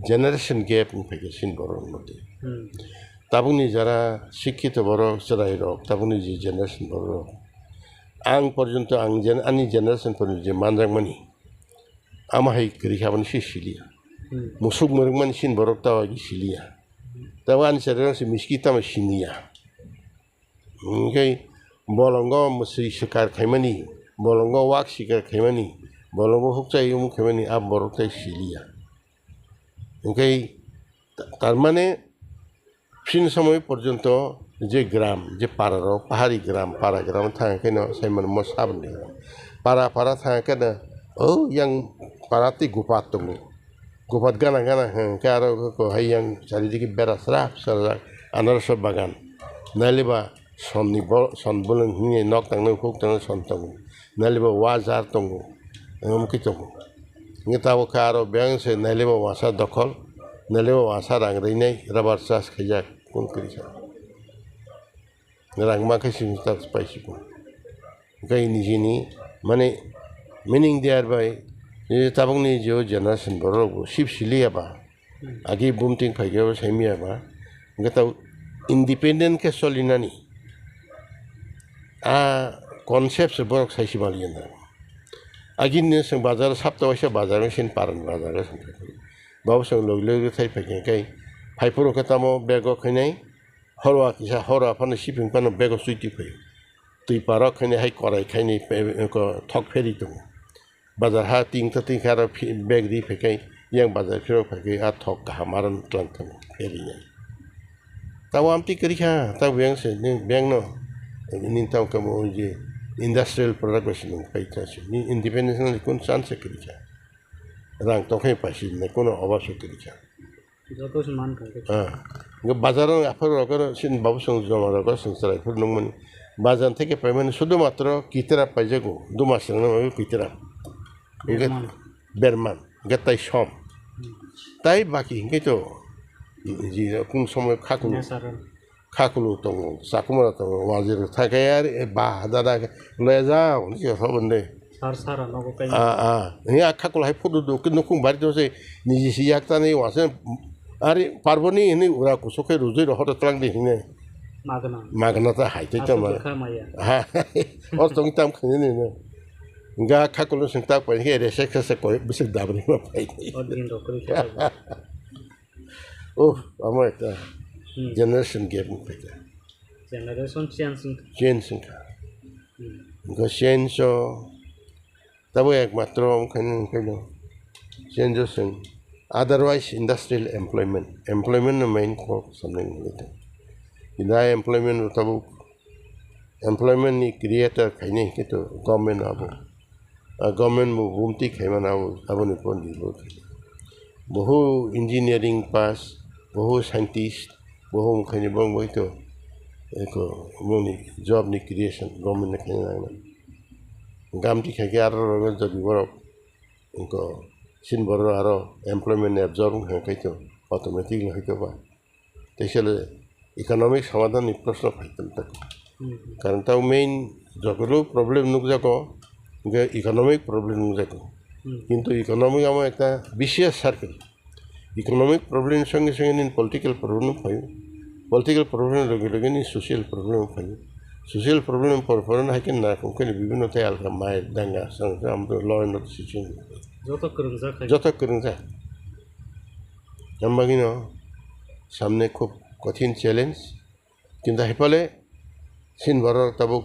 generation gap wng phaikha chini borok ni motwe. Hmm. Tabukni jara sikkito borok, chwrairok, tabukni je generation borok, ang porjonto, ang gen-, ani generation porjonto je manjakmani, amo hai kwrwi kha, aboni se siliya. Hmm. Musuk mwrwkmani chini borok ta agi siliya. Tabuk ani chwrairok se miski tamo siniya. Hwnkhe bolongo mwswi swkar khaimani, bolongo wak swkar khaimani, bolongo hukchai omo khaimani, a borok tai siliya. Hwnkhe ta-, tarmane phin somoi porjonto je gram, je pararok, pahari gram, para gram thang kheno saimanmo saboni gram. Para para thang kheno, o yang para tei gupat tongo. Gupat gana gana hwnkhe aro ko hai yang charidiki bera srap srajak anarosor bagan. Nailiba sonni bo-, son bolong hwnwi nok tangnai huk tangnai son tongo. Nailiba wajar tongo. Wngkhe tongo. Hwnkhe tabuk khe aro beng se nailiba wasa dokhol. Nailiba wasa rang rinai rubber chas khaijak. Kun kwrwi sa. Rang ma khe sini tak pai siko. Hwnkhe nijini, mane, meaning thereby, je tabukni je generation borok bo sip siliya ba, hmm, agi bumting phaikhe bo saimiya ba, hwnkhe tabuk independent khe solinani, a concept se borok sai si maliya na. Agini chwng bazar sapta waisa bazar wngsin paran bazar wngsin. Babo chwng logi logi thai phaikhe khe, phaiphuru khe tamo bego khainai, Horwa kisa, horwa phano siping phano bego switwi phaio. Twi parok khaini hai korai khaini pe-, ko thok pheri tongo. Bazar ha ting ta ting kha aro phi-, beg ri phaikai, yang bazar phirok phaikai, a thok kaham aro tlang tongo, pheri nai. Tabo amtwi kwrwi kha, tabo beng se, ni beng no, ni tamo kamo je industrial product bai se nung phai ta se. Ni independence ni kun chance se kwrwi kha. Rang tong khai paisi nai, kuno obab se kwrwi kha. Joto se man kha khe. Ah. Bazar o aphuru rok oro sin babu song joma rok oro song chwrai phuru nung mani. Bazar theke paimani sudu matro kitera paijago. Duma sengno mabi kitera. Hingke berman. Berman. Hingke tai som. Hmm. Tai baki hingke to. Ji kung somoy khakung. Nesaro. Khakulu tongo, chakumara tongo, wazir thake ari, e, ba, dada, loya jao, ni se hobo de. Sar, sar, nogo kai. Ah, ah. Ni a khakulu hai photo do, ke nukung bari do se, ni ji si yak tani wase, ari, parboni hini ura kusuk khe rujui ro hodo tlang di hine. Magna. Magna ta hai te tama. Asuk kha maya. Ha, or tong tam khani ni no. Ga khakulu sing tak pai ke rese khase koi, bisik dabri ma pai. Or din ro kri kha. Oh, amo ekta. Hmm. Generation gap wngkha khe. Generation change wngkha. Change wngkha. Hmm. Wngkha change o, tabo ekmatro wngkha ni wngkha no. Change o chwng. Otherwise, industrial employment. Employment no main kok samnai wngkha. Ina employment no tabuk employment ni creator khainai hwnkhe to government abo. Ah, government bo bumtwi khaimano abo, aboni pon nirbhor khainai. Bohu engineering pass, bohu scientist, bohu wngkhaini bo wngbai to, eko, boni job ni creation government ni khaina nangnai. Gamti khaikhe aro rogor jodi borok Wngkha, chini borok aro employment absorb wngkha khe to automatic no hai to ba. Tei sele economic samadhan ni proshno phai tong tak. Hmm. Karon tao main jogoro problem nukjago, hingke economic problem nukjago. Hmm. Kintu economic amo ekta vicious circle. Economic problem songe songe nini political problem phaio. Political problem loge loge nini social problem phaio. Social problem por por no hai khe na kung khe bibhinno tei alka mai danga, sang, sang, amto law and order situation. Joto kwrwngjak hai. Joto kwrwngjak. Ang bagwino samne khub kothin challenge. Kintu hai phale chini borok tabuk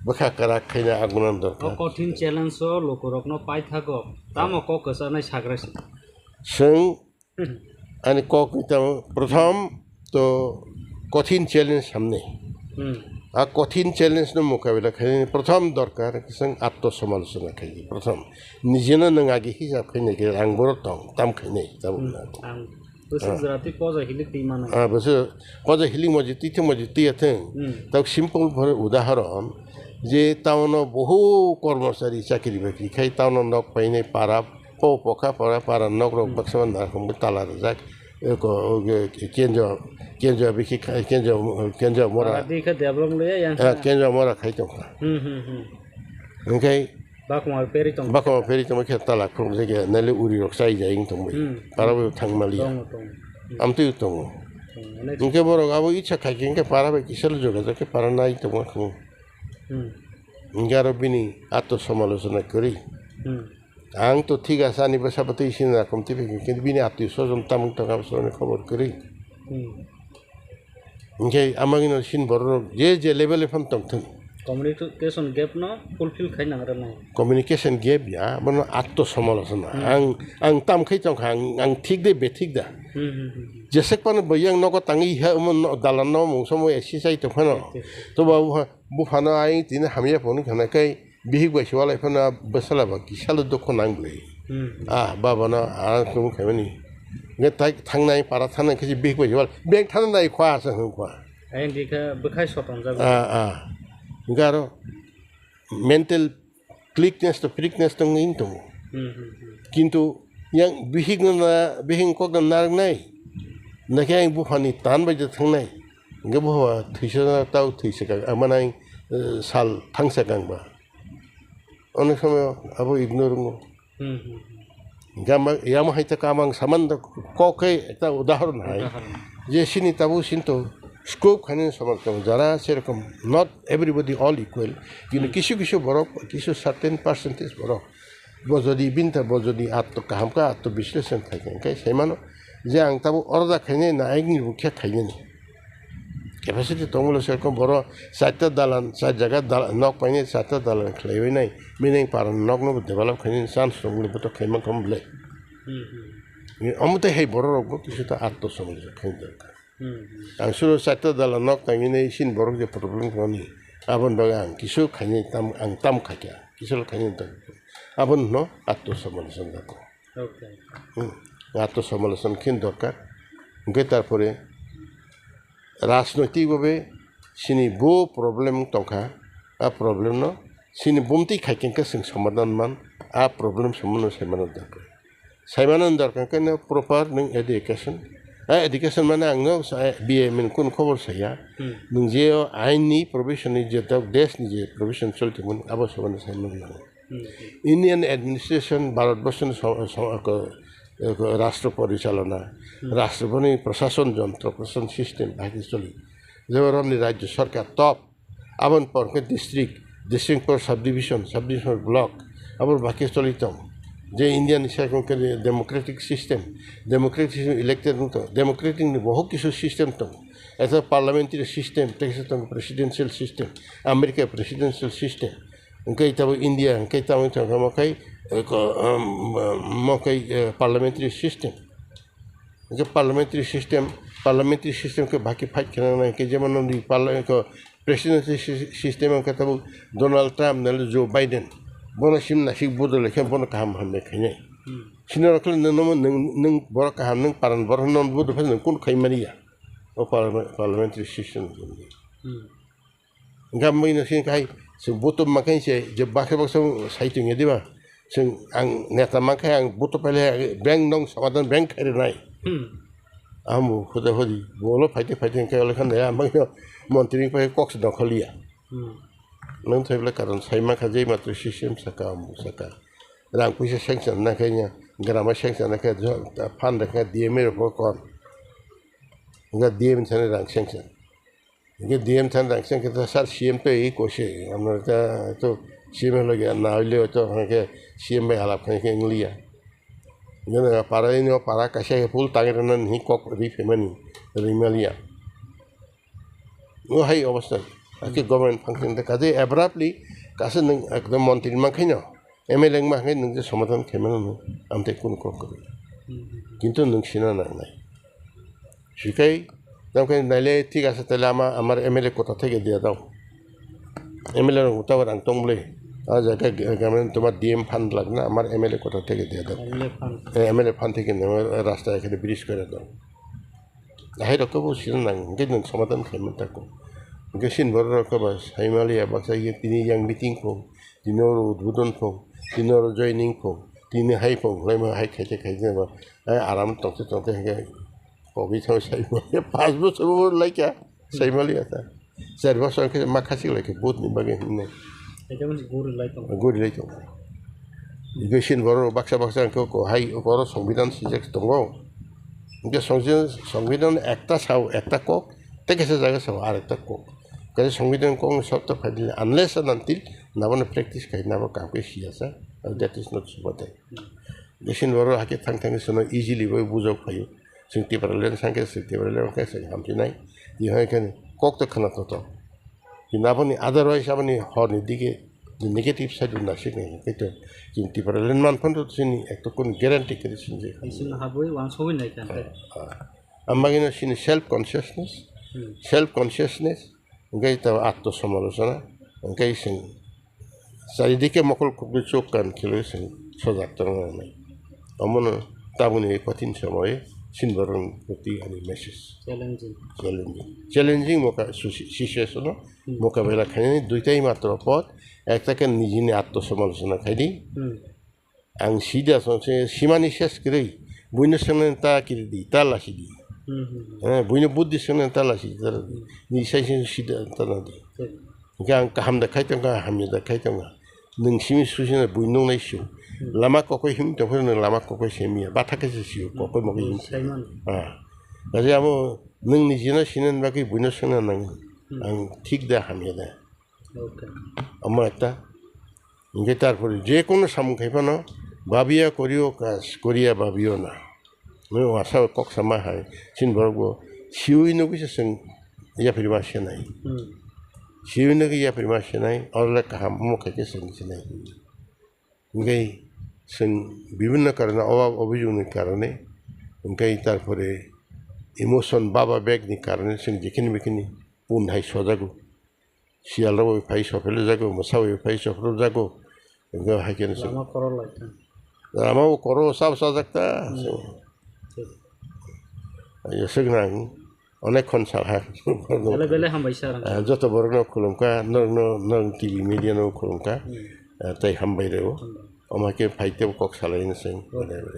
bwkha kwrak khaina agmano dorkar. O kothin challenge o lukurokno paithago. Tamo kok kwchanai sagra si. Chwng ani kok ni tamo prothom to kothin challenge samne. Hmm. A kothin challenge no mukabila khainani prothom dorkar chwng atto samalochona khainai. Prothom nijeno nwng agi hisab khainai khe ang borok tong tam khainai tabuk Hmm. na. Ang Bwswk Ah. jora twi poja hilik twi mano. Ah, bwswk poja hilik moji twi thung moji twi ya thung. Hmm. Tok simple bhore udahoron je town o bohu kormochari chakri bakri khai town o nok painai para po pokha para para nok rok Hmm. baksa na rokom tala rijak. Eko, oge, kenjo, kenjo bikhi khai, kenjo, kenjo mora. Para di khe develop le yang Ah, kha. Kenjo mora khai tongkha. Hmm, hmm, hmm. Hingkhai Bakma peri tong. Bakma peri tong khe tala khuluk jagya, nale uri rok chai jai wng tong bai. Hmm. Para bo thang mali. Tongo, tongo. Hmm. Amtwi tongo. Tongo, onek. Hingke borok abo icha khai khe hingke para bai kisa le jogajag khe para nai tongma khe. Hmm. Hingke aro bini atto samalochona kwrwi. Hmm. Ang to thik ase ani bwsa bwtwi sini rakom twi phai khe bini atwi sojon tamung tong abo sojon khobor kwrwi. Hmm. Hingke amagino sin bororok je je level-o phano tongthung. Communication gap no fulfill khai nangrwnai. Communication gap ya, bono atto samalochona. Hmm. Ang, ang tam khai tongkha, ang, ang thik de bethik da. Hmm, hmm, hmm, hmm. Jesek pano bo yang nogo tangwi ha, omo no, dalan no mungsa mo S C sai tongphano. Thik, thik. To ba bupha, buphano ai tini hamya phone khana kai. Bihik bai se walai phano bwsala ba kisa le dukhu nang bwlai. Hmm. Ah, baba no ang kung khaimani. Nge tai thangnai para thangnai khe bihik bai se wal. Beng thangnai khwa sa hwn khwa. Ayang di kha bwkhai sotong jago. Ah, ah. Garo mental clickness to freakness tong in tongo. Hmm, hmm, hmm. Kintu yang bihik no na, bihik kok no narwknai. Nakhe ang buphani tan bai je thangnai. Nge bupha thwisa tau thwisa kang, amana ang, eh, sal thangsa kang ba. Onek somoy abo ignore wngo. Hmm, hmm, hmm. Gama, yamo hai ta kamang saman da kok khe ekta udahoron hai. Udahoron. Je sini tabu sinto scope khainani soman tong jara serokom not everybody all equal. Kini Hmm. kisu kisu borok, kisu certain percentage borok. Bo jodi binta, bo jodi atto kaham ka, atto bisleshon khai khe, khai sai mano je ang tabu order khainai na ayikni bo khe khainani. Capacity tongmolo se kok boro charta dalan, char jaga dal-, nok painai charta dalan khlaiwi nai, bini para nokno bo develop khainani chance tongmolo bo to khaima kham ble. Hmm, hmm. Omo tei hai bororok bo kisu ta atto somoi khaina dorkar. Hmm, hmm. Ang suro charta dalan nok tangwi nai sin borok je problem koni, aboni bagwi ang kisu khainai tam, ang tam khaikha, kisu khainai tam. Aboni no atto somoi sanjako. Okay. Hmm. Atto samalochon khe dorkar. Hingke tarpore rajnoitik bhabe chini bo problem tongkha, a problem no chini bumtwi khai khe chwng somadhan man, a problem somono saimano dorkar. Saimano dorkar khe no proper nwng education. A education mane ang no sa-, B A M in kun khobor saya. Hmm. Nwng je o ain ni provision ni je dok desh ni je provision choli tongmani abo somono saimano nango. Hmm. Indian administration, Bharatborsoni so-, so-, ko-, ko-, rashtra porichalona, Hmm. rashtraponi prashason jontro, prashason system bahai khe choli. Jemon roni rajyo sarkar top, aboni por khe district, district por subdivision, subdivision por block, aboni bahai khe choli tong. Je Indian ni sai khe democratic system, democratic system elected wng tong, democratic ni bohok kisu system tong. Ekta parliamentary system, tei kisa tong presidential system, America presidential system. Hingke tabo India, hingke tamo tongkha mo kai, eh, ko, um, mo kai, eh, parliamentary system. Hingke parliamentary system, parliamentary system ke baki fight khe nangnai, hingke jemon nini parla-, ko, presidential sy-, system hingke tabo Donald Trump nale Joe Biden. Bono sim nasik bodol khe bono kaham hambai khainai. Hmm. Sini rok le nung, nung, nung borok kaham, nung paran borok non bodol phai nung kun khai mani ya. O parliament-, parliamentary system. Hmm. Hingke ang bini sini kahai, se butum ma khe se, je bakhe baksa sai tongya diba? Chwng ang neta mankhe ang buto paile beng nong somadan beng khairwnai. Hmm. Ang bo huda hudi bolo phaide phaide hwnkhe ole khan de ang bagino montri ni pai kok se dokholiya. Hmm. Nang thai bole karon sai mankha je matro C C M saka ang bo saka. Rang puisa sanction na khe nya, grama sanction na khe jo, phan de khe D M A rok kon. Nga D M thani rang sanction. Hingke D M thani rang sanction khe sir C M to ei kose, amra ta to C M loge na hoile to hingke C M bai halap khe khe wngliya. Jeno para ino para kaisa khe full tangwi rwna ni kok ri phaimani rimaliya. O hai obostha. Ake government function de kaje abruptly kasa nwng ekdom montri mankhaino M L A wngma hwnkhe nwng je somadhan khaimano nwng amtwi kunu kok kwrwi. Hmm. Kintu nwng sina nangnai. Sikai, tamkhe naile thik ase, taile ama, amar M L A kota theke dia dao. M L A rok tabo rang tong bwle. A jaga g-, gamen toma D M fund lagna, amar M L A kota theke dia dao. M L A fund. Eh, M L A fund theke ne, rasta ekhane bridge kore dao. Hai rok kebo sina nang, hingke nwng somadhan khaimani tako. Hingke sin borok rok kebo saimaliya baksa ye tini yang meeting kho. Tini oro udbodon phung, tini oro joining phung, tini hai phung, hwlai ma hai khaite khaite ba, ai aram tongte tongte hwnkhe kogwi thang sai ma, pas bochor bo lai kha, sai ma liya ta. Char bochor hwnkhe ma khachik lai kha, vote ni bagwi hwnwi. Khaite mani guri lai tongo. Guri lai tongo. Bisin borok baksa baksa hwnkhe ko hai oro songbidan sijak tongo. Hwnkhe songbidan, songbidan ekta sao, ekta kok, tei kaisa jaga sao, ar ekta kok. Kaisa songbidan kok ni sopta phaidi, unless and until nabo no practice khai, nabo kaham khe siya sa, that is not Supatai. Bisin borok hakhe thang thang sono easily bai bujok phaio. Chwng Tipraland sangkhe, chwng Tipraland khe chwng hamchinai. Tihai khe kok to khna to to. Kintu aboni otherwise aboni horni digi negative side bo naisik nai khe to. Chwng Tipraland man phano chini ekto kun guarantee khe sinje. Bisin habwi wansugwi nai kha. Ah, ah. Ang bagino chini self consciousness, Hmm. self consciousness, hingke ta atmo somalochona, hingke chwng charidike mokol kubui chuk kan khwlwi chwng sojak tongna nangnai. Omono tabukni kothin somoy chini borokni proti ani message. Challenging. Challenging. Challenging moka-, susi-, situation-o Hmm. mokabela khainani duitai matro pod, ekta khe nijini atmo somalochona khaidi, Hmm. Ang sida song se simani ses kwrwi, buino swngnani ta kiridi, ta lasidi. Hmm, hmm, hmm. Eh, buino buddhi swngnani ta lasidi, ta lasidi. Hmm. Ni sai se sida ta nadi. Thik. Hingke ang kaham da khai tongkha, hamya da khai tongkha. Nwng simi susina bui nungnai su. Hmm. Lama kokoi him tongphuru nwng lama kokoi semiya. Batha khe se sio, Hmm. kokoi mokoi him. Sai mano. Ah. Kaje amo nwng nijino sinani bagwi buino swngna nango. Hmm. Ang thik da, hamya da. Okay. Omo ekta. Hingke tarpore je kono samung khai phano, babia korio kaj, koria babio na. Nini wasa kok sama hai, chini borok bo siwi nugwi se chwng yapharima senai. Hmm. Siwi nugwi yapharima senai, oro le kaham omo khai khe chwng senai. Hingke chwng bibhinno karone, obab obhijogni karone, hingke tarpore emotion, baba begni karone chwng jekhini mekhini pun hai sojago. Siyal rok bai phai sophel jago, mwsa bai phai sophel jago. Hingke hai khe lama korok lai kha. Lama o korok sab sajak ta. Hmm. Thik. Ayo, swk nang. Onek khon sal ha. Belai belai hambai sir. Ah, joto borok no khulum kha, norok no, norok T V media no khulum kha. Hmm. Ah, tei hambai rw. Hambai. Omo hai khe phai tei kok salai no chwng. Okay. Belai belai.